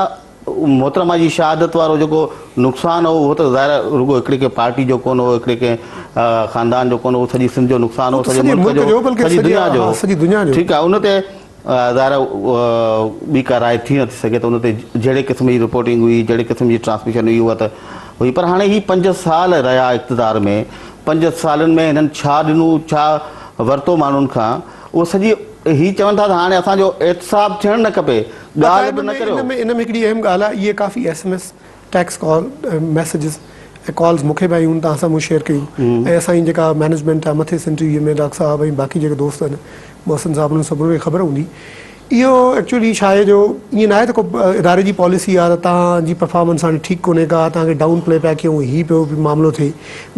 محترمه جي شهادت وارو جيڪو نقصان هو اهو ته ظاهر آهي رڳو هڪڙي ڪنهن پارٽي جو ڪونه هو هڪڙي ڪنهن خاندان جو ڪونه هو سڄي سنڌ جو نقصان هو سڄي ملڪ جو سڄي دنيا جو هو ٺيڪ آهي ان تي ظاهر آهي ٻي ڪا راء ٿي نٿي سگهي ته ان تي جهڙي قسم جي رپورٽنگ هئي جهڙي قسم جي ٽرانسميشن هئي اها ته هئي پر هاڻي هي 5 سال رهيا اقتدار ۾ 5 سالن ۾ هنن ڇا ڏنو ڇا ورتو ماڻهن کان اهو سڄي هي چون ٿا ته هاڻي اسان جو احتساب ٿيڻ نه کپي ڳالهه به نه ڪريو. ان ۾ هڪڙي اهم ڳالهه آهي اهي ڪافي S M S text call messages ۽ calls مون کي به آيون توهان سان مون شيئر ڪيون ۽ اسان جي جيڪا مئنيجمينٽ آهي مٿي سنڌ ٽي وي ۾ ڊاڪٽر صاحب ۽ باقي جيڪي دوست آهن محسن صاحب انهن سڀني کي خبر هوندي اهو ايڪچولي ڇا آهي جو ائين ناهي ته ڪو اداري جي پاليسي آهي ته توهان جي پرفارمنس هاڻي ٺيڪ ڪونهي ڪا توهان کي ڊائون پلي پيا ڪيون هي پيو معاملو ٿئي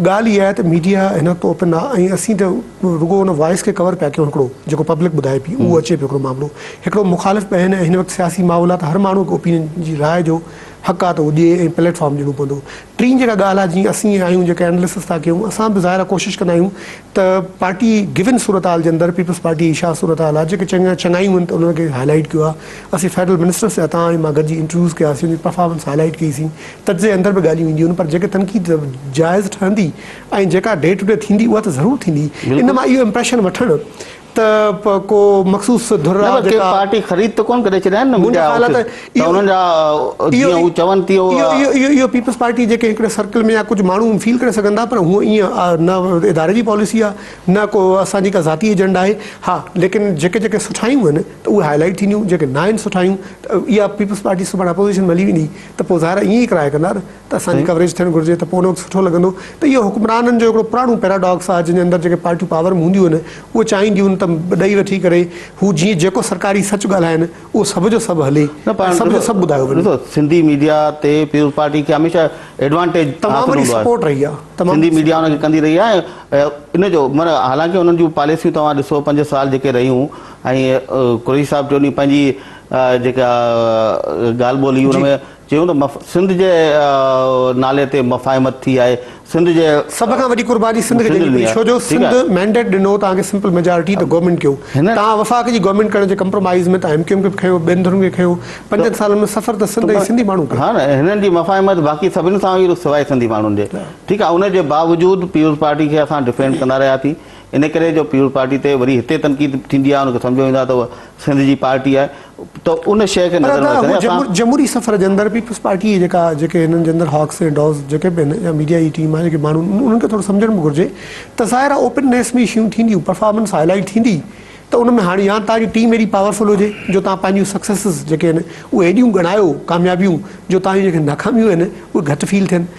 ڳالهه اها آهي ته ميڊيا هن وقت اوپن آهي ۽ اسين ته رڳو ان وائس کي ڪور پيا ڪيون هڪڙو جيڪو پبلڪ ٻڌائي پئي اهو اچي پيو هڪڙو معاملو هڪڙو مخالف به آهن ۽ هن وقت سياسي ماحول آهي ته هر ماڻهو کي اوپينين جي راء جو حق آهي ته اهو ڏئي ۽ پليٽ فارم ڏيڻو پوندو ٽين جيڪا ڳالهه آهي جيئن اسين آهيون جيڪا اينالسس ٿا ڪيون اسان به ظاهر آهي ڪوشش ڪندا آهيون ته پارٽي گون صورتحال جي اندر پيپلز پارٽي جي ڇا صورتحال آهي جيڪي چڱا چڱايون آهن ته انهن کي هاء لائيٽ ڪيو آهي اسين فيڊرل منسٽرس جا تان ۽ مان گڏجي انٽرويوز ڪياسين ان جي پرفارمنس هاء لائيٽ ڪئي سين تجزئي اندر به ڳالهيون اينديون آهن پر جيڪي تنقيد جائز ٺهندي ۽ جيڪا ڊي ٽو ڊي ٿيندي اها ته ضرور ٿيندي ان مان اهو امپريشن وٺڻ ته ڪو مخصوص ڌر آ جيڪا پارٽي خريد ته ڪون ڪري ڇڏيا آهن نه منهنجو خيال آ ته انهن جا جيئن هو چون تيئن اهو اهو پيپلز پارٽي جيڪي هڪڙي سرڪل ۾ يا ڪجهه ماڻهو فيل ڪري سگهن ٿا پر هونء ائين نه اداري جي پاليسي آ نه ڪو اسان جي ڪا ذاتي ايجنڊا آهي ها ليڪن جيڪي جيڪي سٺايون آهن ته اهي هائي لائيٽ ٿينديون جيڪي ناهن سٺايون ته اها پيپلز پارٽي سڀاڻي اپوزيشن ۾ هلي ويندي ته پوء ظاهر آ ائين ئي ڪرائي ڪندا نه ته اسان جي ڪوريج ٿيڻ گهرجي ته پوء ان وقت سٺو لڳندو ته اهو حڪمرانن جو هڪڙو پراڻو پيراڊاڪس آهي جنهن جي اندر جيڪي پارٽيون پاور ۾ هونديون آهن اهي چاهينديون آهن ته ڏئي وٺي ڪري هو جيئن جيڪو سرڪاري سچ ڳالهائن اهو سڀ جو سڀ هلي ۽ سڀ جو سڀ ٻڌايو وڃي. ڏسو سنڌي ميڊيا تي پيپلز پارٽي کي هميشه ايڊوانٽيج تمام وڏي سپورٽ رهي آهي تمام سنڌي ميڊيا ان کي ڪندي رهي آهي ۽ ان جو معنيٰ حالانڪه انهن جون پاليسيون توهان ڏسو 5 سال جيڪي رهيون ۽ قريشي صاحب ٽيون ڏينهن پنهنجي جيڪا ڳالهه ٻولهه هئي ان ۾ چيون ته سنڌ جي نالي تي مفاهمت ٿي آهي، سنڌ جي. سڀ کان وڏي قرباني سنڌ کي ڏيڻي پئي ڇو جو سنڌ مينڊيٽ ڏنو توهان کي سمپل ميجارٽي ته گورنمينٽ ڪيو توهان وفاق جي گورنمينٽ ڪرڻ جي ڪمپرومائيز ۾ توهان ايم ڪيو ايم کي به کنيو ٻين ڌرين کي کنيو پنجن سالن ۾ سفر ته سنڌ ۽ سنڌي ماڻهو ڪيو. ها نه هنن جي مفاهمت باقي سڀني سان هئي سواء سنڌي ماڻهن جي ٺيڪ آهي ان جي باوجود پيپلز پارٽي کي اسان ڊفينڊ ڪندا رهيا ٿي ان ڪري جو پيپلز پارٽي تي وري هتي تنقيد ٿيندي آهي ان کي سمجهيو ويندو آهي ته اها سنڌ جي پارٽي آهي ته ان شيء کي پر نظر ۾ ادا رکندي هو اسان جمهوري سفر جي اندر پيپلز پارٽي جي جيڪا جيڪي هنن جي اندر هاڪس ۽ ڊاز جيڪي به آهن يا ميڊيا جي ٽيم آهي جيڪي ماڻهو انهن کي ٿورو سمجهڻ به گهرجي ته ظاهر آهي اوپن نيس ۾ شيون ٿينديون پرفارمنس هائي لائيٽ ٿيندي ته ان ۾ هاڻي يا توهان جي ٽيم ايڏي پاورفل هجي جو توهان پنهنجون سڪسيسز جيڪي آهن اهي ايڏيون ڳڻايو ڪاميابيون جو توهان جون جيڪي ناڪاميون آهن اهي گهٽ فيل ٿين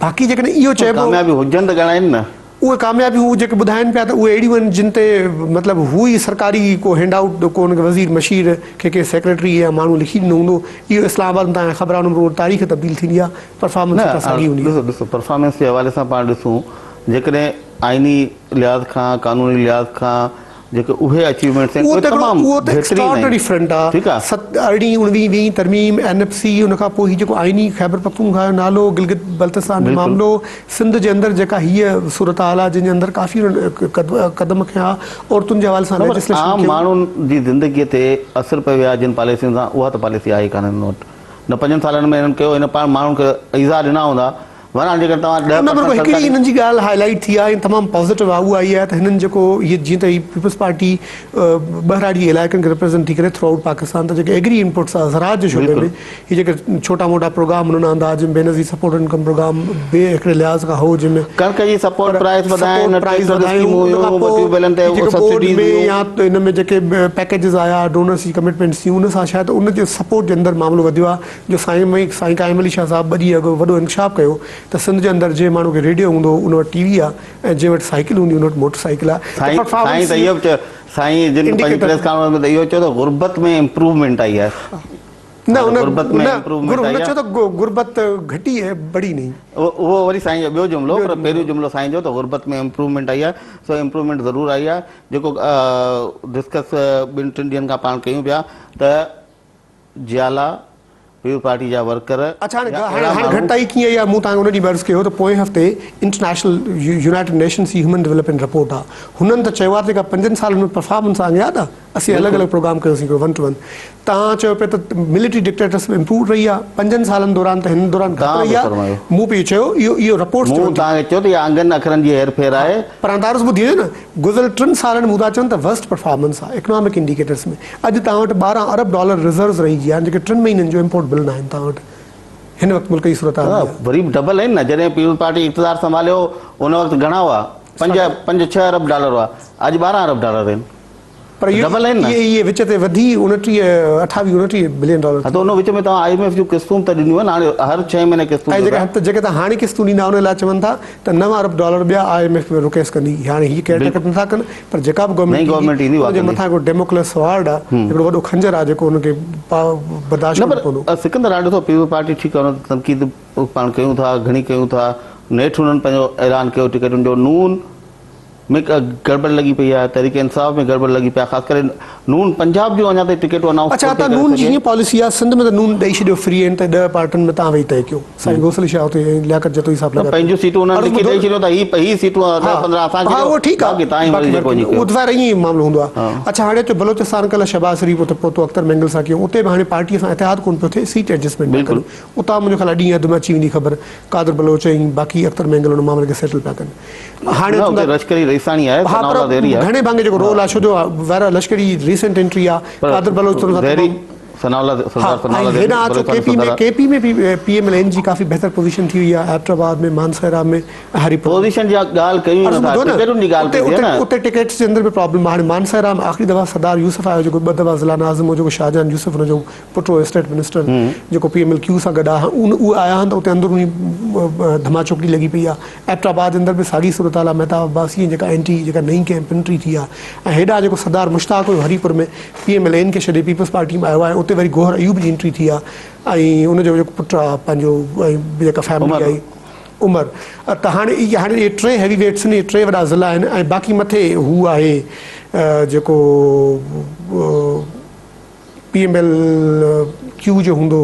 باقي جيڪڏهن اهو چئبو ڪاميابيون هجن ته ڳڻائين نه. اهي ڪاميابيون هو جيڪي ٻڌائين پيا ته اهي اهڙيون آهن جن تي مطلب هو ئي سرڪاري ڪو هينڊ آئوٽ ڪو ان کي وزير مشير کي ڪنهن سيڪريٽري يا ماڻهو لکي ڏنو هوندو اهو اسلام آباد ۾ توهان کي خبر آهي ان ۾ رڳو تاريخ تبديل ٿيندي آهي پرفارمنس نه ته ساڳي هوندي آهي. ڏسو ڏسو پرفارمنس جي حوالي سان پاڻ ڏسون جيڪڏهن آئيني لحاظ کان قانوني لحاظ کان جيڪي اهي اچيومينٽس آهن اهو اهي ته هڪڙو تمام اهو ته بهترين آهن ايڪسٽراآرڊنري فرنٽ آ ٺيڪ آ. ست ارڙهين اڻويهين ويهين ترميم اين ايف سي ان کان پوء هي جيڪو آئيني خيبر پختونخواهه جو نالو گلگت بلتستان جو بلڪل. معاملو سنڌ جي اندر جيڪا هيء صورتحال آ جنهن جي اندر ڪافي انهن قدم کنيا عورتن جي حوالي سان نه پر ليجسليشن عام ڪيون. ماڻهن جي زندگي تي اثر پيو آهي جن پاليسين سان اها ته پاليسي آهي ڪانه هنن وٽ نه پنجن سالن ۾ هنن ڪيو هن پاڻ ماڻهن کي ايذاء ڏنا هوندا بهرحال جيڪڏهن توهان ڏهه ان ۾ رڳو پرسنٽ هڪڙي سرڪاري هنن جي ڳالهه هاء لائيٽ ٿي آهي ۽ تمام پازيٽو آهي اها اها آهي ته هنن جيڪو هي جيئن ته هي پيپلز پارٽي ٻهراڙي جي علائقن کي ريپريزنٽ ٿي ڪري ٿرو آئوٽ پاڪستان ته جيڪي ايگري انپوٽس آهي زراعت جي شعبي ۾ هي جيڪي ڇوٽا موٽا پروگرام هنن آندا جن بينظير سپورٽ انڪم پروگرام به هڪڙي لحاظ کان هو جنهن ۾ ڪڻڪ جي سپورٽ پر پرائس وڌائين سپورٽ پرائس ٽريڪٽر وڌايون اسڪيمون ان کان هيون پوء ٽيوب ويلن تي هي جيڪي ٻوڏ سبسڊيز ۾ هيون يا ان ۾ جيڪي پيڪيجز آيا ڊونرس جي ڪمٽمينٽس ٿيون ان سان شايد ان جي سپورٽ جي اندر معاملو وڌيو آهي جو سائين مئي سائين قائم علي شاهه صاحب ٻه ڏينهن اڳ وڏو انڪشاف ڪيو ته سنڌ جي اندر جنهن ماڻهو کي ريڊيو هوندو هو ان وٽ ٽي وي آ ۽ جنهن وٽ سائيڪل هوندي ان وٽ موٽر سائيڪل آ ته سائين سائين پرفارمنس ته اهو به چيو سائين جن پنهنجي پريس ڪانفرنس ۾ ته اهو چيو ته غربت ۾ امپروومينٽ آئي آهي. نه هن غربت ۾ امپروومينٽ آئي آهي. هن چيو ته غربت گهٽي آهي بڙهي نهين. اهو وري سائين جو ٻيو جملو پر پهريون جملو سائين جو ته غربت ۾ امپروومينٽ آئي آهي سو امپروومينٽ ضرور آئي آهي جيڪو ڊسڪس ٻن ٽن ڏينهن کان پاڻ ڪيون پيا ته جيالا پيپلز پارٽي جا ورڪر اڇا هاڻي هاڻي گهٽتائي ڪيئن آئي آهي مون توهان کي ان ڏينهن به عرض ڪيو هو ته پوئين هفتي انٽرنيشنل يونائيٽيڊ نيشنز جي هيومن ڊولپمينٽ رپورٽ آ هنن ته چيو آهي ته جيڪا پنجن سالن ۾ پرفارمنس آهي ياد آ اسين الڳ الڳ پروگرام ڪيوسين هڪڙو ون ٽو ون توهان چيو پئي ته ملٽري ڊڪٽيٽرشپ امپروو رهي آ پنجن سالن دوران ته هن دوران گهٽ رهي آ مون پئي چيو اهو اهو رپورٽس مون توهان کي چيو ته اها انگن اکرن جي هير ڦير آهي پر هاڻي تعارف ٻڌي وڃو نه گذريل ٽن سالن ۾ ٿا چون ته ورسٽ پرفارمنس آ اڪنامڪ انڊيڪيٽرس ۾ اڄ توهان وٽ 12 ارب ڊالر ريزروز رهجي ويا آهن جيڪي ٽن مهينن جو امپورٽ بل ناهن توهان وٽ هن وقت ملڪ جي صورتحال اها آهي. وري به ڊبل آهن نه جڏهن پيپلز پارٽي اقتدار سنڀاليو ان وقت گهڻا هئا پنج پنج ڇهه ارب ڊالر هئا اڄ 12 ارب ڊالر آهن. پر ڊبل آهن نه. اهي اهي وچ تي وڌي اڻٽيهه اٺاويهه اڻٽيهه بلين ڊالر ها ته ان وچ ۾ توهان I M F جون قسطون ته ڏنيون آهن هاڻي هر ڇهين مهيني قسطون ۽ جيڪا جيڪي توهان هاڻي قسطون ڏيندا ان لاء چون ٿا ته 9 ارب ڊالر ٻيا I M F رڪيس ڪندي هاڻي هي ڪيئر ٽيڪر نٿا ڪن پر جيڪا به گورنمينٽ ايندي ان جي مٿان هڪڙو ڊيموڪلس سوارڊ آهي هڪڙو وڏو خنجر آهي جيڪو ان کي برداشت ڪرڻو پوندو. نه پر سڪندر هاڻي ڏسو پيپلز پارٽي ٺيڪ آهي ان تي تنقيد پاڻ ڪيون ٿا گهڻي ڪيون ٿا نيٺ انهن پنهنجو اعلان ڪيو ٽڪيٽن جو نون ۾ گڙٻڙ لڳي پئي آهي، تحريڪ انصاف ۾ گڙٻڙ لڳي پئي آهي، خاص ڪري نون پنجاب جون اڃا تائين ٽڪيٽون انائونس اڇا ڪونه ته ٿي ڪري نون جي سگهي. هيئن پاليسي آهي سنڌ ۾ ته نون ڏئي ڇڏيو فري آهن ته 10 پارٽين ۾ تان ويهي طئي ڪيو سائين غوث علي شاهه اتي ۽ لياقت جتوئي صاحب نه لڳا پيا پنهنجون سيٽون انهن عرض لکي ٻڌو ڏئي ڇڏيون ته هي هي سيٽون ها 10 15 اسان کي ها ڏيو اهو ٺيڪ آهي باقي تان ئي باقي وري جيڪو ورڪنگ وڃي اهو ڪيو. ته ظاهر ائين ئي معاملو هوندو آهي ها. اڇا هاڻي اچو بلوچستان ڪلهه شهباز شريف اتي پهتو اختر مينگل سان ڪيو اتي به هاڻي پارٽي سان اتحاد ڪونه پيو ٿئي سيٽ ايڊجسٽمينٽ پيا بلڪل. ڪن اتان منهنجو خيال آهي ڏينهن اڌ ۾ اچي ويندي خبر قادر بلوچ ۽ باقي اختر مينگل ان معاملي کي سيٽل پيا ڪن. هاڻي نه اتي لشڪري رئيساڻي آهي ها ثناء پر الله زهري آهي گهڻي ڀاڱي جيڪو رول آهي ڇو جو ويرا لشڪري ريسنٽ انٽري آهي پر قادر بلوچ ته ان سان زهري تمام ثناء الله ها سردار ثناء ۽ الله زهري هيڏانهن اچو ڪي بلوچستان پي ۾ صدر ڪي پي ۾ به پي ايم ايل اين جي ڪافي بهتر پوزيشن ٿي وئي آهي ايبٽ آباد ۾ مانسهرا ۾ ۽ هريپور ۾ پوزيشن جي ڳالهه ڪيون ئي عرض نٿا ٻڌو نه ٽڪيٽن جي ڳالهه اتي ڪئي اتي نه اتي ٽڪيٽس جي اندر به پرابلم آهي هاڻي مانسهرا ۾ آخري دفعا سردار يوسف آيو جيڪو ٻه دفعا ضلع ناظم هو جيڪو شاهجهان يوسف هن جو پٽ هو اسٽيٽ منسٽر جيڪو پي ايم ايل ڪيو سان گڏ آهي اهي آيا آهن ته اتي اندروني ڌماچوڪڙي لڳي پئي آهي ايبٽ آباد اندر به ساڳي صورتحال آهي مهتاب عباسي ۽ جيڪا اينٽري جيڪا نئين ڪئمپ انٽري ٿي آهي ۽ هيڏانهن جيڪو سردار مشتاق هيو هري پور ۾ پي ايم ايل اين کي ڇڏي پيپلز پارٽي ۾ آيو آهي اتي وري گوهر ايوب جي انٽري ٿي آهي ۽ ان جو جيڪو پٽ آهي پنهنجو ۽ جيڪا فيملي آهي عمر ته هاڻي اهي هاڻي اهي ٽي هيوي ويٽس آهن اهي ٽي وڏا ضلع آهن ۽ باقي مٿي هو آهي جيڪو پي ايم ايل ڪيو جو هوندو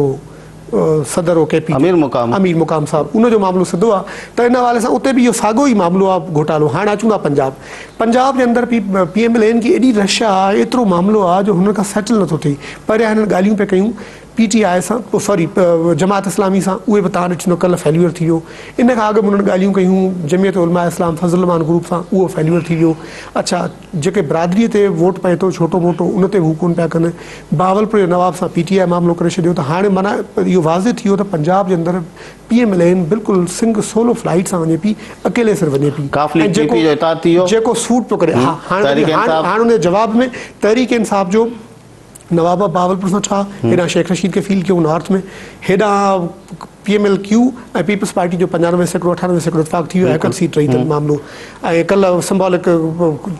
هو صدر هو ڪي پي امير مقام امير مقام صاحب ان جو معاملو سڌو آ ته ان حوالي سان اتي به اهو ساڳو ئي معاملو آ گهوٽالو هاڻ اچون ٿا پنجاب پنجاب جي اندر P P M L N جي ايڏي رش آ ايترو معاملو آ جو هنن کان سيٽل نٿو ٿئي پهريان هنن ڳالهيون پئي ڪيون پي ٽي آء سان سوري جماعت اسلامي سان اهي به تان ڏٺو ڪلهه فيليور ٿي ويو ان کان اڳ به انهن ڳالهيون ڪيون جمعيت علماء اسلام فضل الرحمان گروپ سان اهو فيليور ٿي ويو اڇا جيڪي برادري تي ووٽ پئي ٿو ڇوٽو موٽو ان تي به هو ڪونه پيا ڪن. بهاولپور جي نواب سان پي ٽي آء معاملو ڪري ڇڏيو ته هاڻي معنيٰ اهو واضح ٿي ويو ته پنجاب جي اندر پي ايم ايل اين بلڪل سنگ سولو فلائيٽ سان وڃي پي اڪيلي سر وڃي پي قافلي ۽ پي پي جو اتحاد ٿي ويو. جيڪو سوٽ پيو ڪري ها هاڻي تحريڪ هاڻي انصاف. هاڻي ان جي جواب ۾ تحريڪ انصاف جو نواب آف بهاولپور سان ٺاهه هيڏانهن شيخ رشيد کي فيل ڪيو نارٿ ۾ هيڏانهن P M L Q ۽ peoples party جو 95% 98% اتفاق ٿي ويو آهي هڪ سيٽ رهي اٿن معاملو ۽ ڪلهه سمبالڪ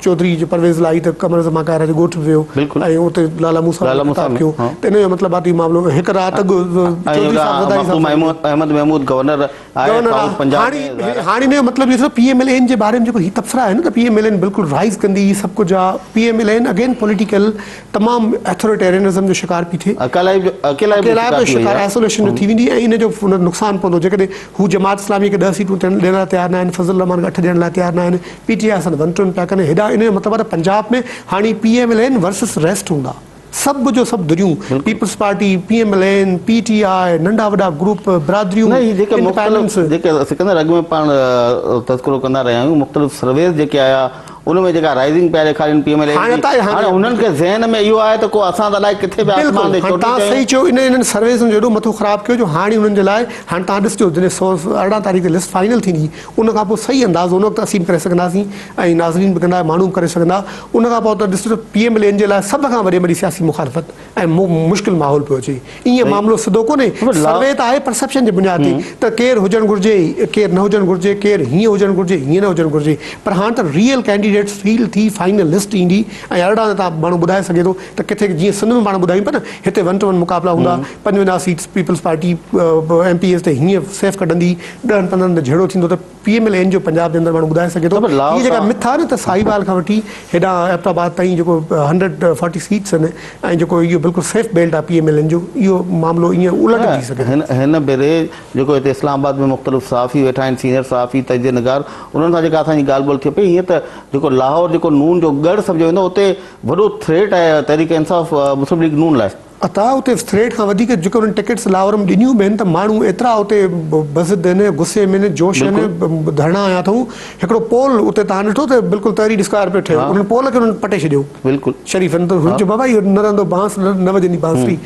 چوڌري جو پرويز الاهي ته قمر زمان ڪائره جي ڳوٺ به ويو ۽ اتي لالا موسيٰ خطاب ڪيو ته ان جو مطلب آهي ته اهو معاملو هڪ رات اڳ چوڌري صاحب زرداري صاحب احمد محمود گورنر آهي سائوٿ پنجاب ۾ هاڻي ان جو مطلب اهو ٿيو پي ايم ايل اين جي باري ۾ جيڪو هي تبصرا آهن نه ته پي ايم ايل اين بلڪل رائز ڪندي هي سڀ ڪجهه آهي P M L N again political تمام اٿاريٽيرينزم جو شڪار پي ٿئي اڪيلائپ جو شڪار آئسوليشن جو ٿي ويندي ۽ ان جو نقصان پوندو جيڪڏهن هو جماعت اسلامي کي 10 سيٽون ڏيڻ لاء تيار نه آهن فضل الرحمان کي 8 ڏيڻ لاء تيار نه آهن پي ٽي آء سان ون ٽون پيا ڪن هيڏانهن ان جو مطلب آهي ته پنجاب ۾ هاڻي P M L N versus rest هوندا سڀ جو سڀ ڌريون peoples party, P M L N, P T I, ننڍا وڏا گروپ، برادريون، نه هي جيڪي مختلف جيڪي سڪندر اڳ ۾ پاڻ تذڪرو ڪندا رهيا آهيون مختلف سرويز جيڪي آيا ان ۾ جيڪا رائزنگ پيا ڏيکارين پي ايم ايل اين جي هاڻي هنن کي ذهن ۾ اهو آهي ته ڪو اسان ته الائي ڪٿي پيا آسمان تي چوٽي چيون. صحيح چيو ان انهن سرويزن جو ايڏو مٿو خراب ڪيو جو هاڻي انهن جي لاء هاڻي توهان ڏسجو جڏهن 118 تاريخ تي لسٽ فائنل ٿيندي ان کان پوء صحيح اندازو ان وقت اسين به ڪري سگهنداسين ۽ ناظرين به ڪندا ماڻهو به ڪري سگهندا ان کان پوء ته ڏس ته پي ايم ايل اين جي لاء سڀ کان وڏي وڏي سياسي مخالفت ۽ مشڪل ماحول پيو اچي. ائين معاملو سڌو ڪونهي. سروي ته آهي پرسيپشن جي بنياد تي ته ڪير هجڻ گهرجي، ڪير نه هجڻ گهرجي، ڪير هيئن هجڻ گهرجي، هيئن نه هجڻ گهرجي پر هاڻ ته ريئل ڪينڊيڊيٽ ڪينڊيڊيٽس فيل ٿي فائنل لسٽ ايندي ۽ 18 تي تان ماڻهو ٻڌائي سگهي ٿو ته ڪٿي جيئن سنڌ ۾ پاڻ ٻڌايون پيا نه هتي ون ٽو ون مقابلا هوندا 55 seats Peoples Party M P As تي هيئن سيف ڪڍندي ڏهن پندرهن تي جهيڙو ٿيندو ته پي ايم ايل اين جو پنجاب جي اندر ماڻهو ٻڌائي سگهي ٿو. هيء جيڪا مٿ آهي نه ته ساهيوال کان وٺي هيڏانهن ايبٽ آباد تائين جيڪو 140 سيٽس آهن ۽ جيڪو اهو بلڪل سيف بيلٽ آهي پي ايم ايل اين جو اهو معاملو ائين الٽ به ٿي سگهي ٿو. هن ڀيري جيڪو هتي اسلام آباد ۾ مختلف صحافي ويٺا آهن سينئر صحافي تجزيه نگار انهن سان جيڪا اسان جي ڳالهه ٻولهه ٿئي پئي هيئن ته جيڪو لاهور جيڪو نون جو ڳڙهه سمجهيو ويندو اتي وڏو ٿريٽ آهي تحريڪ انصاف مسلم ليگ نون لاء. عطا اتي ٿريٽ کان وڌيڪ جيڪي انهن ٽڪيٽس لاهور ۾ ڏنيون به آهن ته ماڻهو ايترا اتي بضد آهن غصي ۾ آهن جوش آهن ڌرڻا هنيا اٿئون هڪڙو پول اتي تهان ڏٺو ته بلڪل تحرير اسڪوائر پيو ٺهيو انهن پول کي انهن پٽي ڇڏيو بلڪل شريفن ته هن چيو بابا اهو نه رهندو بانس نه وڄندي بانسري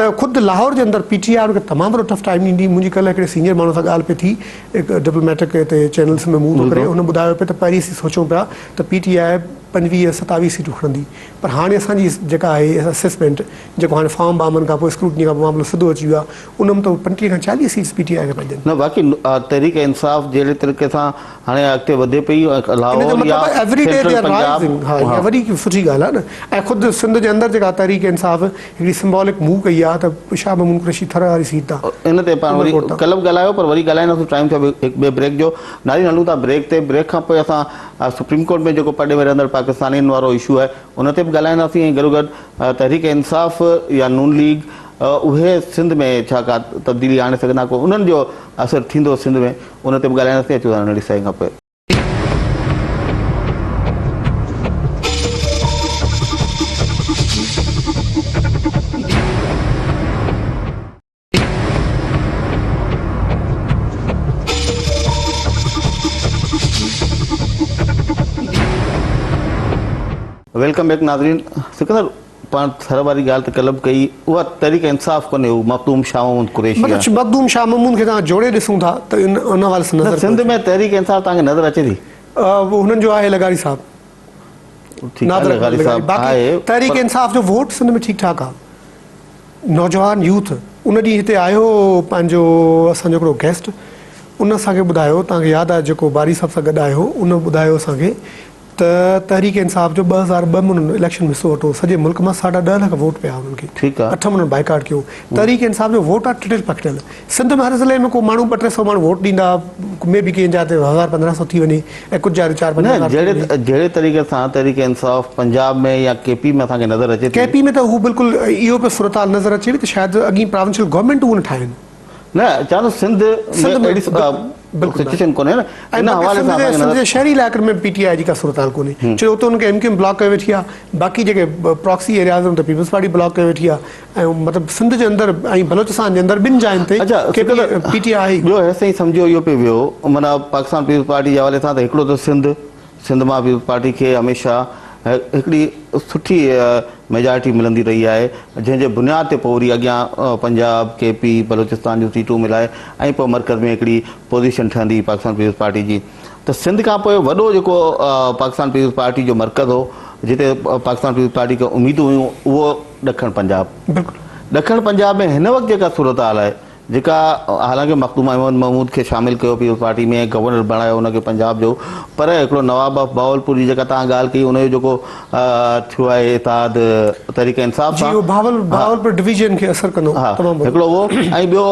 ته خود لاهور جي اندر پي ٽي آء ان کي تمام وڏو ٽف ٽائيم ڏيندي منهنجي ڪلهه هڪڙي سينيئر ماڻهو سان ڳالهه پئي ٿي هڪ ڊپلوميٽڪ هتي چينلز ۾ مون ٿو ڪري هن ٻڌايو پئي ته پهرين اسين سوچون پيا ته پي ٽي آء 25 27 سيٽون کڻندي پر هاڻي اسان جي جيڪا آهي اسيسمينٽ جيڪو هاڻي فارم بامن کان پوء اسڪروٽني کان پوء معاملو سڌو اچي ويو آهي ان ۾ ته 35 کان 40 سيٽس پي ٽي آء کي پيا ڏين. نه باقي تحريڪ انصاف جهڙي طريقي سان هاڻي اڳتي وڌي پئي ان جو لاهور مطلب يا آهي every day they central are Punjab rising ها اها ها. وڏي سٺي ڳالهه آهي نه ۽ خود سنڌ جي اندر جيڪا تحريڪ انصاف هڪڙي سمبولڪ موو ڪئي آهي ته شاهه محمود قريشي ٿر واري سيٽ تان ان تي پاڻ وري عمرڪوٽ تان. ڪلهه به ڳالهايو پر وري ڳالهائينداسون ٽائيم ٿيو آهي هڪ ٻئي بريڪ جو ناظرين هلون ٿا بريڪ تي بريڪ کان پوء اسان سپريم ڪورٽ ۾ جيڪو پرڏيهه ۾ رهندڙ پاڪستانين وارو اشو آهي ان تي به ڳالهائينداسين ۽ گڏوگڏ تحريڪ انصاف يا نون ليگ اهي سنڌ ۾ ڇا ڪا تبديلي آڻي سگهندا ڪو انهن جو اثر ٿيندو سنڌ ۾ ان تي به ڳالهائينداسين اچو ٿا ننڍڙي سائين کان پوء. Welcome back ناظرين سڪندر پاڻ ٿر واري ڳالهه ته ڪلهه به ڪئي اها تحريڪ انصاف ڪونهي هو مخدوم شاهه محمود قريشي مطلب آهي. مخدوم شاهه محمود کي توهان جوڙي ڏسون ٿا ته ان ان حوالي سان نظر سنڌ ۾ تحريڪ انصاف توهان کي نظر اچي ٿي؟ هنن جو آهي لغاري صاحب ٺيڪ آهي لغاري صاحب باقي آهي تحريڪ انصاف جو ووٽ سنڌ ۾ ٺيڪ ٺاڪ آهي نوجوان يوٿ ان ڏينهن هتي آيو پنهنجو اسان جو هڪڙو گيسٽ ان اسان کي ٻڌايو توهان کي ياد آهي جيڪو باري صاحب سان گڏ آيو ان ٻڌايو اسان کي ته تحريڪ انصاف جو 2002 ۾ انهن اليڪشن ۾ حصو ورتو سڄي ملڪ مان ساڍا ڏهه لک ووٽ پيا انهن کي ٺيڪ آ اٺ انهن بائيڪاٽ ڪيو تحريڪ انصاف جو ووٽ آ ٽٽل پکڙيل سنڌ ۾ هر ضلعي ۾ ڪو ماڻهو ٻه ٽي سئو ماڻهو ووٽ ڏيندا مي بي ڪنهن جاء تي هزار 15 سئو ٿي وڃي ۽ ڪجهه جاء تي چار پنج نه هزار ٿي جهڙي وڃي. جهڙي طريقي سان تحريڪ انصاف پنجاب ۾ يا ڪي پي ۾ اسان کي نظر اچي ڪي ٿي. پي ۾ ته هو بلڪل اهو پيو صورتحال نظر اچي ته شايد اڳين پراونشل گورنمينٽون نه ٺاهين. نه چوان ٿو سنڌ سنڌ ۾ ۾ اهڙي بلڪل ناهي. سچويشن ڪونهي نه ۽ ان باقي حوالي سنڌ سان جي اسان کي سنڌ نظر جي شهري علائقن ۾ پي ٽي آء جي ڪا صورتحال ڪونهي ڇو جو اتي انهن کي ايم ڪيو ايم بلاڪ ڪيو ويٺي آهي باقي جيڪي پراڪسي ايرياز آهن اتي پيپلز پارٽي بلاڪ ڪيو ويٺي آهي ۽ مطلب سنڌ جي اندر ۽ بلوچستان جي اندر ٻن جاين تي اچا ڪي پي پي ٽي آء ٻيو هيستائين سمجهيو اهو پئي ويو معنيٰ پاڪستان پيپلز پارٽي جي حوالي سان ته هڪڙو ته سنڌ سنڌ مان پيپلز پارٽي کي هميشه هڪڙي سٺي ميجارٽي ملندي رهي آهي جنهن جي بنياد تي پوء وري اڳيان پنجاب ڪي پي بلوچستان جون سيٽون ملائي ۽ پوء مرڪز ۾ هڪڙي پوزيشن ٺهندي پاڪستان پيپلز پارٽي جي ته سنڌ کان پوء وڏو جيڪو پاڪستان پيپلز پارٽي جو مرڪز هو جتي پاڪستان پيپلز پارٽي کي اميدون هيون اهو ڏکڻ پنجاب. بلڪل. ڏکڻ پنجاب ۾ هن وقت جيڪا صورتحال آهي جيڪا حالانڪه مخدوم احمد محمود کي شامل ڪيو پيپلز پارٽي ۾ گورنر بڻايو ان کي پنجاب جو پر هڪڙو نواب آف بهاولپور جي جيڪا توهان ڳالهه ڪئي ان جو جيڪو ٿيو آهي اتحاد تحريڪ انصاف جي سان اهو بهاول بهاولپور ڊويزن کي اثر ڪندو ها تمام وڏو. هڪڙو اهو ۽ ٻيو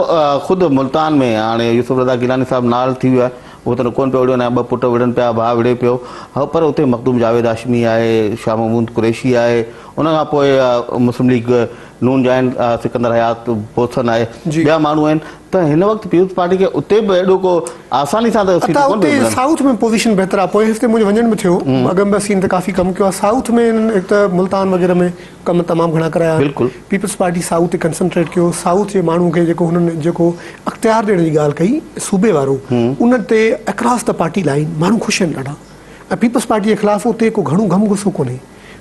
خود ملتان ۾ هاڻي يوسف رضا گيلاني صاحب نال ٿي ويو آهي اهو ته ڪونه پيو وڙهيو نه ٻه پٽ وڙهن پيا ڀاء وڙهي پيو هو پر اتي مخدوم جاويد هاشمي آهي شاهه محمود قريشي آهي ان کان پوء مسلم ليگ نون جا آهن سڪندر حيات بوسن آهي جي. ٻيا ماڻهو آهن ته هن وقت پيپلز پارٽي کي اتي به ايڏو ڪو آساني سان ته عطا سيٽون ڪونه اتي پيون ملن. سائوٿ ۾ پوزيشن بهتر آهي پوئين هفتي منهنجو وڃڻ به ٿيو اڳ ۾ به اسين ان تي ڪافي ڪم ڪيو آهي سائوٿ ۾ هنن هڪ ته ملتان وغيره ۾ ڪم تمام گهڻا ڪرايا آهن بلڪل. پيپلز پارٽي سائوٿ تي ڪنسنٽريٽ ڪيو سائوٿ جي ماڻهو کي جيڪو هنن جيڪو اختيار ڏيڻ جي ڳالهه ڪئي صوبي وارو ان تي اڪراس the party line ماڻهو خوش آهن ڏاڍا ۽ پيپلز پارٽي جي خلاف اتي ڪو گهڻو غم غصو ڪونهي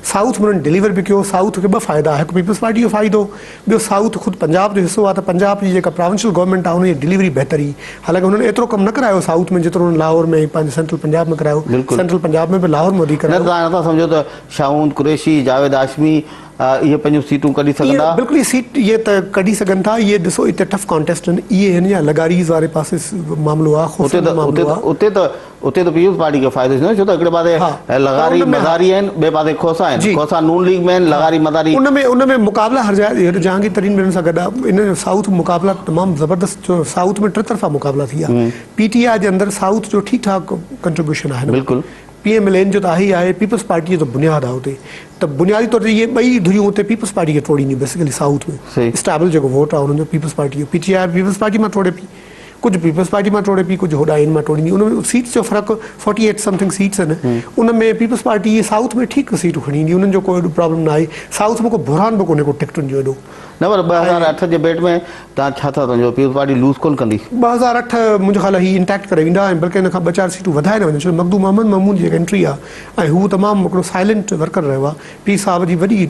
سائوٿ ۾ انهن ڊليور به ڪيو سائوٿ کي ٻه فائدا هڪ پيپلز پارٽي جو فائدو ٻيو سائوٿ خود پنجاب جو حصو آهي ته پنجاب جي جيڪا پراونشل گورنمينٽ آهي ان جي ڊليوري بهتر هئي حالانڪه هنن ايترو ڪم نه ڪرايو سائوٿ ۾ جيترو هنن لاهور ۾ ۽ پنهنجي سينٽرل پنجاب ۾ ڪرايو بلڪل سينٽرل پنجاب ۾ به لاهور ۾ وڌيڪ نه ڪرايو. توهان نٿا سمجهو ته شاهه محمود قريشي، جاويد هاشمي، اهي پنهنجون سيٽون ڪڍي سگهندا؟ بلڪل اهي سيٽ اهي ته ڪڍي سگهن ٿا اهي ڏسو اتي ٽف ڪانٽيسٽ آهن اهي آهن يا لغاريز واري پاسي معاملو آهي خوفن جو معاملو آهي اتي ته اتي ته پيپلز پارٽي کي فائدو ٿيندو ڇو ته هڪڙي پاسي لغاري مزاري آهن ٻئي پاسي کوسا آهن کوسا نون ليگ ۾ آهن لغاري مزاري ان ۾ ان ۾ مقابلا هر جاء جهانگير ترين به انهن سان گڏ آهي ان جو سائوٿ مقابلا تمام زبردست سائوٿ ۾ ٽطرفا مقابلا ٿي ويا پي ٽي آء جي اندر سائوٿ جو ٺيڪ ٺاڪ ڪنٽريبيوشن آهي بلڪل پي ايم ايل اين جو ته آهي ئي آهي، پيپلز پارٽي جو ته بنياد آهي اتي ته بنيادي طور تي اهي ٻئي ڌريون اتي پيپلز پارٽي کي ٽوڙينديون بيسيڪلي سائوٿ ۾ اسٽيبل جيڪو ووٽ آهي انهن جو پيپلز پارٽي جو پي ٽي آء به پيپلز پارٽي مان ٽوڙي پئي ڪجهه پيپلز پارٽي مان ٽوڙي پئي ڪجهه هوڏانهن ان مان ٽوڙيندي ان ۾ سيٽس جو فرق فورٽي ايٽ سمٿنگ سيٽس آهن ان ۾ پيپلز پارٽي سائوٿ ۾ ٺيڪ سيٽون کڻي ايندي انهن جو ڪو ايڏو پرابلم نه آهي سائوٿ ۾ ڪو بحران به ڪونهي ڪو ٽڪيٽن جو ايڏو. نه پر 2008 جي ڀيٽ ۾ توهان ڇا ٿا سمجهو پيپلز پارٽي لوز ڪونه ڪندي؟ 2008 منهنجو خيال آهي هي انٽيڪٽ ڪري ويندا ۽ بلڪه ان کان ٻه چار سيٽون وڌائي نه وڃن ڇو ته مخدوم محمد محمود جي جيڪا انٽري آهي ۽ هو تمام هڪڙو سائلنٽ ورڪر رهيو آهي پير صاحب جي وڏي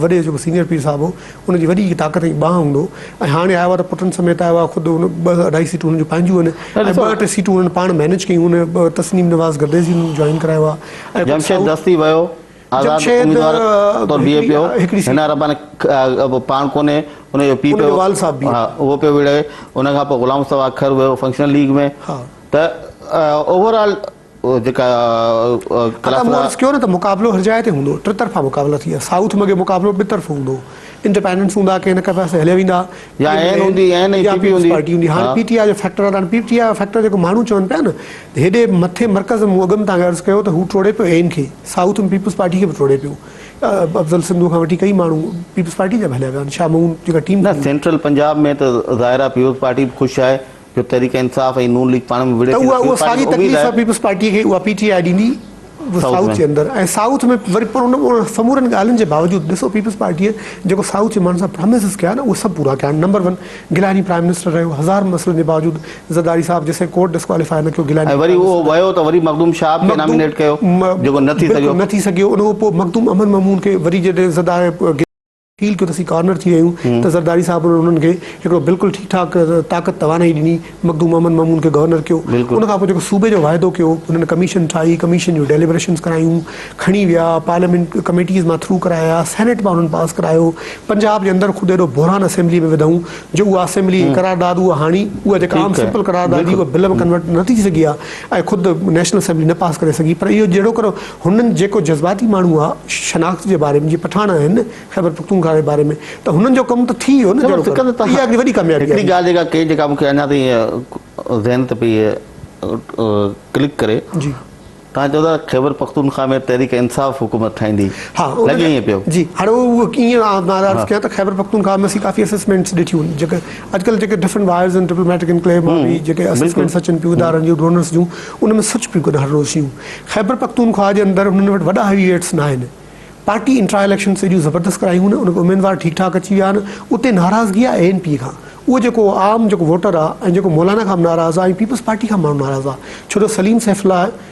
وڏي جيڪو سينيئر پير صاحب هو ان جي وڏي طاقت ۽ ٻانهن هوندو هو ۽ هاڻي آيو آهي ته پٽن سميت آيو آهي خود ان ٻه اڍائي سيٽون هن جون پنهنجون آهن ۽ ٻه ٽي سيٽون هنن پاڻ مينيج ڪيون هن تسنيم نواز گرديزي هن جوائن ڪرايو آهي ۽ جمشيد دستي ويو آزاد اميدوار طور بيهي پيو، هن رباني پاڻ ڪونهي، ان جو پيء پيو اهو پيو وڙهي، ان کان پوء غلام مصطفيٰ کر ويو فنڪشنل ليگ ۾ ته اوور آل جيڪا ادا مون عرض ڪيو نه ته مقابلو هر جاء تي هوندو، ٽه طرفا مقابلا ٿي ويا، سائوٿ ۾ اڳي مقابلو ٻه طرفو هوندو هو، انڊيپينڊنٽس هوندا ڪنهن نه ڪنهن پاسي هليا ويندا، يا اين هوندي اين ۽ پي پي هوندي، پارٽي هوندي، هاڻي پي ٽي آء جو فيڪٽر آهي، هاڻي پي ٽي آء جو فيڪٽر جيڪو ماڻهو چون پيا نه هيڏي مٿي مرڪز ۾ مون اڳ ۾ توهان کي عرض ڪيو ته هو ٽوڙي پيو اين کي، سائوٿ ۾ پيپلز پارٽي کي به ٽوڙي پيو. افضل سنڌو کان وٺي ڪئي ماڻهو پيپلز پارٽي جا به هليا ويا آهن. شاهه محمود جيڪا ٽيم نه سينٽرل پنجاب ۾ ته ظاهر آهي پيپلز پارٽي به خوش آهي جو تحريڪ انصاف ۽ نون ليگ پاڻ ۾ وڙهي ته اها اها ساڳي تڪليف پيپلز پارٽي کي اها پي ٽي آء ڏيندي سائوٿ جي اندر ۽ سائوٿ ۾ وري پر ان سمورن ڳالهين جي باوجود ڏسو پيپلز پارٽيء جيڪو سائوٿ جي ماڻهن سان پراميسز ڪيا نه اهي سڀ پورا ڪيا آهن number one Gilani prime minister رهيو هزار مسئلن جي باوجود زرداري صاحب جيسين ڪورٽ ڊسڪواليفائي نه ڪيو گيلاني ۽ وري اهو ويو ته وري مخدوم شهاب کي نامينيٽ ڪيو جيڪو نه ٿي سگهيو. نه ٿي سگهيو ان کان پوء مخدوم احمد محمود کي وري جڏهن زرداري فيل ڪيو ته اسين ڪارنر ٿي ويا آهيون ته زرداري صاحب انهن کي هڪڙو بلڪل ٺيڪ ٺاڪ طاقت توانائي ڏني مخدوم احمد محمود کي گورنر ڪيو ان کان پوء جيڪو صوبي جو واعدو ڪيو انهن ڪميشن ٺاهي ڪميشن جون ڊيليبريشنز ڪرايون کڻي ويا پارليامينٽ ڪميٽيز مان ٿرو ڪرايا سينيٽ مان انهن پاس ڪرايو پنجاب جي اندر خود ايڏو بحران اسيمبلي ۾ وڌائون جو اها اسيمبلي جي قرارداد اها هاڻي اها جيڪا عام سمپل قرارداد هئي اها بل ۾ ڪنورٽ نه ٿي سگهي آهي ۽ خود نيشنل اسيمبلي نه پاس ڪري سگهي پر اهو جهڙوڪر هنن جيڪو جذباتي ماڻهو آهي شناخت جي باري ۾ جيئن پٺاڻ آهن خيبر پختونخوا جي باري ۾ ته هنن جو ڪم ته ٿي ويو نه جهڙوڪر اها هڪڙي وڏي ڪاميابي آهي. هڪڙي ڳالهه جيڪا ڪئي جيڪا مون کي اڃا تائين ذهن تي پئي ڪلڪ ڪري. جي. توهان چئو ٿا خيبر پختونخوا ۾ تحريڪ انصاف حڪومت ٺاهيندي ها لڳي ائين پيو. جي هاڻي اهو ڪيئن مان عرض ڪيان ته خيبر پختونخوا ۾ اسين ڪافي اسسمينٽس ڏٺيون جيڪي اڄڪلهه جيڪي ڊفرنٽ وائرز آهن ڊپلوميٽڪ انڪليو مان به جيڪي اسسمينٽس اچن پيون ادارن جون ڊونرس جون ان ۾ سچ پيون ڪن هر روز شيون خيبر پختونخوا جي اندر هنن وٽ وڏا هيوي ويٽس نه آهن پارٽي انٽرا اليڪشنس ايڏيون زبردست ڪرايون آهن ان کي اميدوار ٺيڪ ٺاڪ اچي ويا آهن اتي ناراضگي آهي اي اين پي کان اهو جيڪو عام جيڪو ووٽر آهي ۽ جيڪو مولانا کان به ناراض آهي ۽ پيپلز پارٽي کان به ماڻهو ناراض آهي ڇو جو سليم سيف الله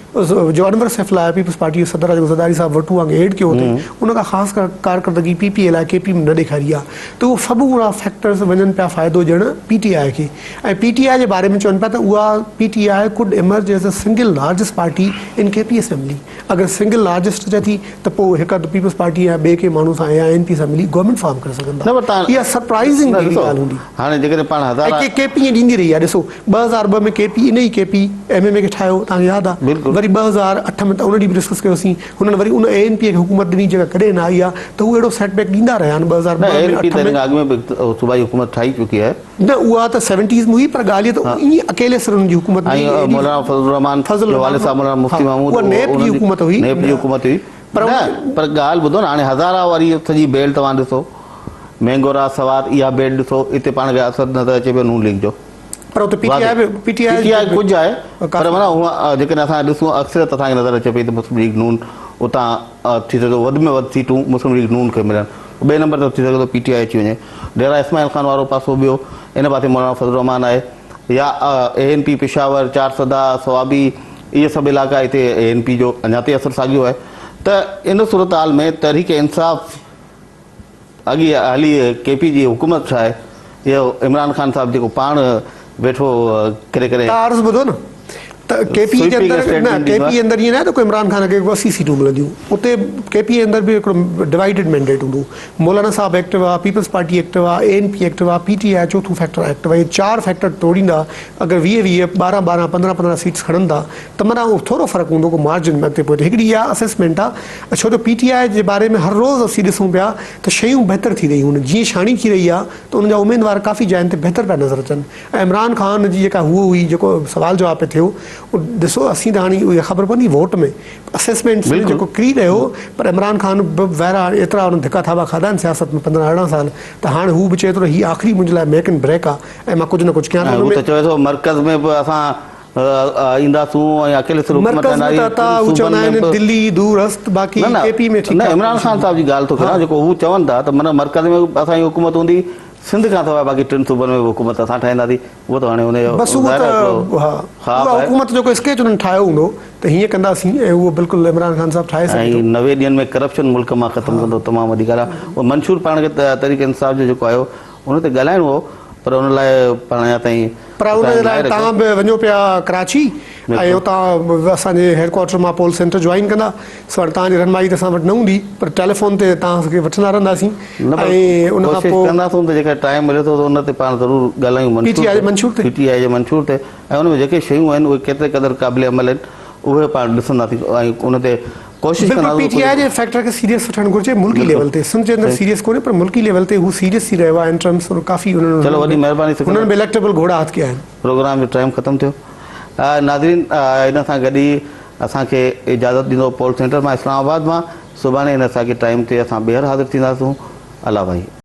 جو انور سيف الله پيپلز پارٽي جو صدر آهي جيڪو زرداري صاحب وٽو وانگي ايڊ ڪيو اٿئي ان کان خاص ڪارڪردگي پي پي اي لاء ڪي پي ۾ نه ڏيکاري آهي ته اهو سڀ اهڙا فيڪٽرز وڃن پيا فائدو ڏيڻ پي ٽي آء کي ۽ پي ٽي آء جي باري ۾ چون پيا ته اها P T I could emerge as a single largest party in K P assembly اگر سنگل لارجسٽ اچي ٿي ته پوء هڪ اڌ پيپلز پارٽي يا ٻئي ڪنهن ماڻهو سان يا اين پي سان ملي گورنمينٽ فارم ڪري سگهن ٿا. اها سرپرائزنگ نه جهڙي ڏسو ڳالهه هوندي. هاڻي جيڪڏهن پاڻ ۽ هزارا ڪي ڪي پي ائين ڏيندي رهي آهي ڏسو 2002 ۾ ڪي پي ان ئي ڪي پي ايم ايم اي کي ٺاهيو توهان کي ياد آهي بلڪل. وري 2008 ۾ ته ان ڏينهن به ڊسڪس ڪيوسين هنن وري ان اي اين پي کي حڪومت ڏني جيڪا ڪڏهن نه آئي آهي ته هو اهڙو سيٽ بيڪ ڏيندا رهيا آهن نه 2002 اي ۾ اين پي 8 ته ۾ ان کان اڳ ۾ به صوبائي حڪومت ٺاهي چڪي آهي. نه اها ته سيونٽيز ۾ هئي پر ڳالهه هيء ته ائين اڪيلي سر انهن جي حڪومت نه هئي ۽ مولانا فضل الرحمان فضل جو والد صاحب مولانا مفتي محمود اها نيپ جي حڪومت هئي نيپ جي حڪومت هئي پر نه پر ڳالهه ٻڌو نه هاڻي هزارا واري سڄي بيلٽ توهان ڏسو مينگورا سوات اها بيلٽ ڏسو اتي پاڻ کي اثر نظر اچي پيو نون ليگ جو پر اتي پي ٽي آء به پي ٽي آء پي ٽي آء ڪجهه آهي پر معنيٰ هونء جيڪڏهن اسان ڏسون اڪثريت اسان کي نظر اچي پئي ته مسلم ليگ نون اتان ٿي سگهي ٿو وڌ ۾ وڌ سيٽون مسلم ليگ نون کي ملن ٻئي نمبر تي ٿي سگهي ٿو پي ٽي آء اچي وڃي. ڊيرا اسماعيل خان وارو پاسو ٻيو ان پاسي مولانا فضل الرحمان آهي يا اي اين پي پشاور، چارسده، صوابي اهي سڀ علائقا هتي اي اين پي جو اڃا تائين اثر ساڳيو آهي ته ان صورتحال ۾ تحريڪ انصاف اڳي هلي ڪي پي جي حڪومت ٺاهي اهو عمران خان صاحب جيڪو پاڻ ويٺو ڪري ڪري توهان عرض ٻڌو نه. ته ڪي پي جي اندر نه ڪي پي اندر ائين ناهي ته ڪو عمران خان کي 80 سيٽون ملنديون اتي ڪي پي اندر به هڪڙو ڊوائيڊڊ مينڊيٽ هوندو مولانا صاحب ايڪٽو آ پيپلز پارٽي ايڪٽو آ اي اين پي ايڪٽو آ پي ٽي آء چوٿون فيڪٽر ايڪٽو آ اهي چار فيڪٽر ٽوڙيندا اگر 20 20 12 12 15 15 سيٽس کڻن ٿا ته معنيٰ اهو ٿورو فرق هوندو ڪو مارجن ۾ اڳتي پوئتي هڪڙي اها اسيسمينٽ آ ڇو جو پي ٽي آء جي باري ۾ هر روز اسين ڏسون پيا ته شيون بهتر ٿي رهيون آهن جيئن شاڻي ٿي رهي آ ته انهن جا اميدوار ڪافي جاين تي بهتر پيا نظر اچن ۽ عمران خان جي جيڪا هوء هئي جيڪو سوال جواب پئي ٿيو اهو ڏسو اسين ته هاڻي اها خبر پوندي ووٽ ۾ اسيسمينٽس ۾ جيڪو ڪري رهيو پر عمران خان به ظاهر آهي ايترا هن ڌڪا ٿاٻا کاڌا آهن سياست ۾ 15 18 سال ته هاڻي هو به چئي ٿو ته هي آخري منهنجي لاء ميڪ اينڊ بريڪ آهي ۽ مان ڪجهه نه ڪجهه ڪيان ٿو هو ته چوي ٿو مرڪز ۾ به اسان اينداسون ۽ اڪيلي سر حڪومت مرڪز ۾ ته عطا هو چوندا آهن دلي دور هست باقي ڪي پي ۾ ٺيڪ نه عمران خان صاحب جي ڳالهه ٿو ڪريان جيڪو هو چون ٿا ته معنيٰ مرڪز ۾ اسان جي حڪومت هوندي سنڌ کان سواء باقي ٽن صوبن ۾ به حڪومت اسان ٺاهينداسين اهو ته هاڻي ان جو بس اهو ته ها اها حڪومت جو ڪو اسڪيچ انهن ٺاهيو هوندو ته هيئن ڪنداسين ۽ اهو بلڪل عمران خان صاحب ٺاهي سگهي ٿو. ۽ 90 ڏينهن ۾ ڪرپشن ملڪ مان ختم ڪندو تمام وڏي ڳالهه آهي اهو منشور پاڻ کي تحريڪ انصاف جو جيڪو آيو ان تي ڳالهائڻو هو پر ان لاء پاڻ اڃا تائين پر ان جي لاء توهان به وڃو پيا ڪراچي ۽ اتان اسان جي هيڊ ڪوارٽر مان پول سينٽر جوائن ڪندا سو هاڻي توهان جي رهنمائي ته اسان وٽ نه هوندي پر ٽيليفون تي توهان کي وٺندا رهنداسين ۽ ان کان ڪوشش پوء ڪنداسون ته جيڪڏهن ٽائيم ملي ٿو ته ان تي پاڻ ضرور ڳالهايون پي ٽي آء جي منشور تي پي ٽي آء جي منشور تي ۽ ان ۾ جيڪي شيون آهن اهي ڪيتري قدر قابل عمل آهن اهي پاڻ ڏسنداسين ۽ ان تي ڪوشش بلڪل ڪنداسون پي ته ٽي آء ڪجهه جي فيڪٽر کي سيريس وٺڻ گهرجي ملڪي ليول تي سنڌ جي اندر سيريس ڪونهي پر ملڪي ليول تي هو سيريس ٿي رهيو آهي ان ٽرمس ڪافي انهن چلو وڏي مهرباني هنن به اليڪٽيبل گهوڙا هٿ ڪيا آهن. پروگرام جو ٽائيم ختم ٿيو ناظرين ان سان گڏ ئي اسان کي اجازت ڏيندو پول سينٽر مان اسلام آباد مان سڀاڻي ان ساڳي ٽائيم تي اسان ٻيهر حاضر ٿينداسون الله ڀائي.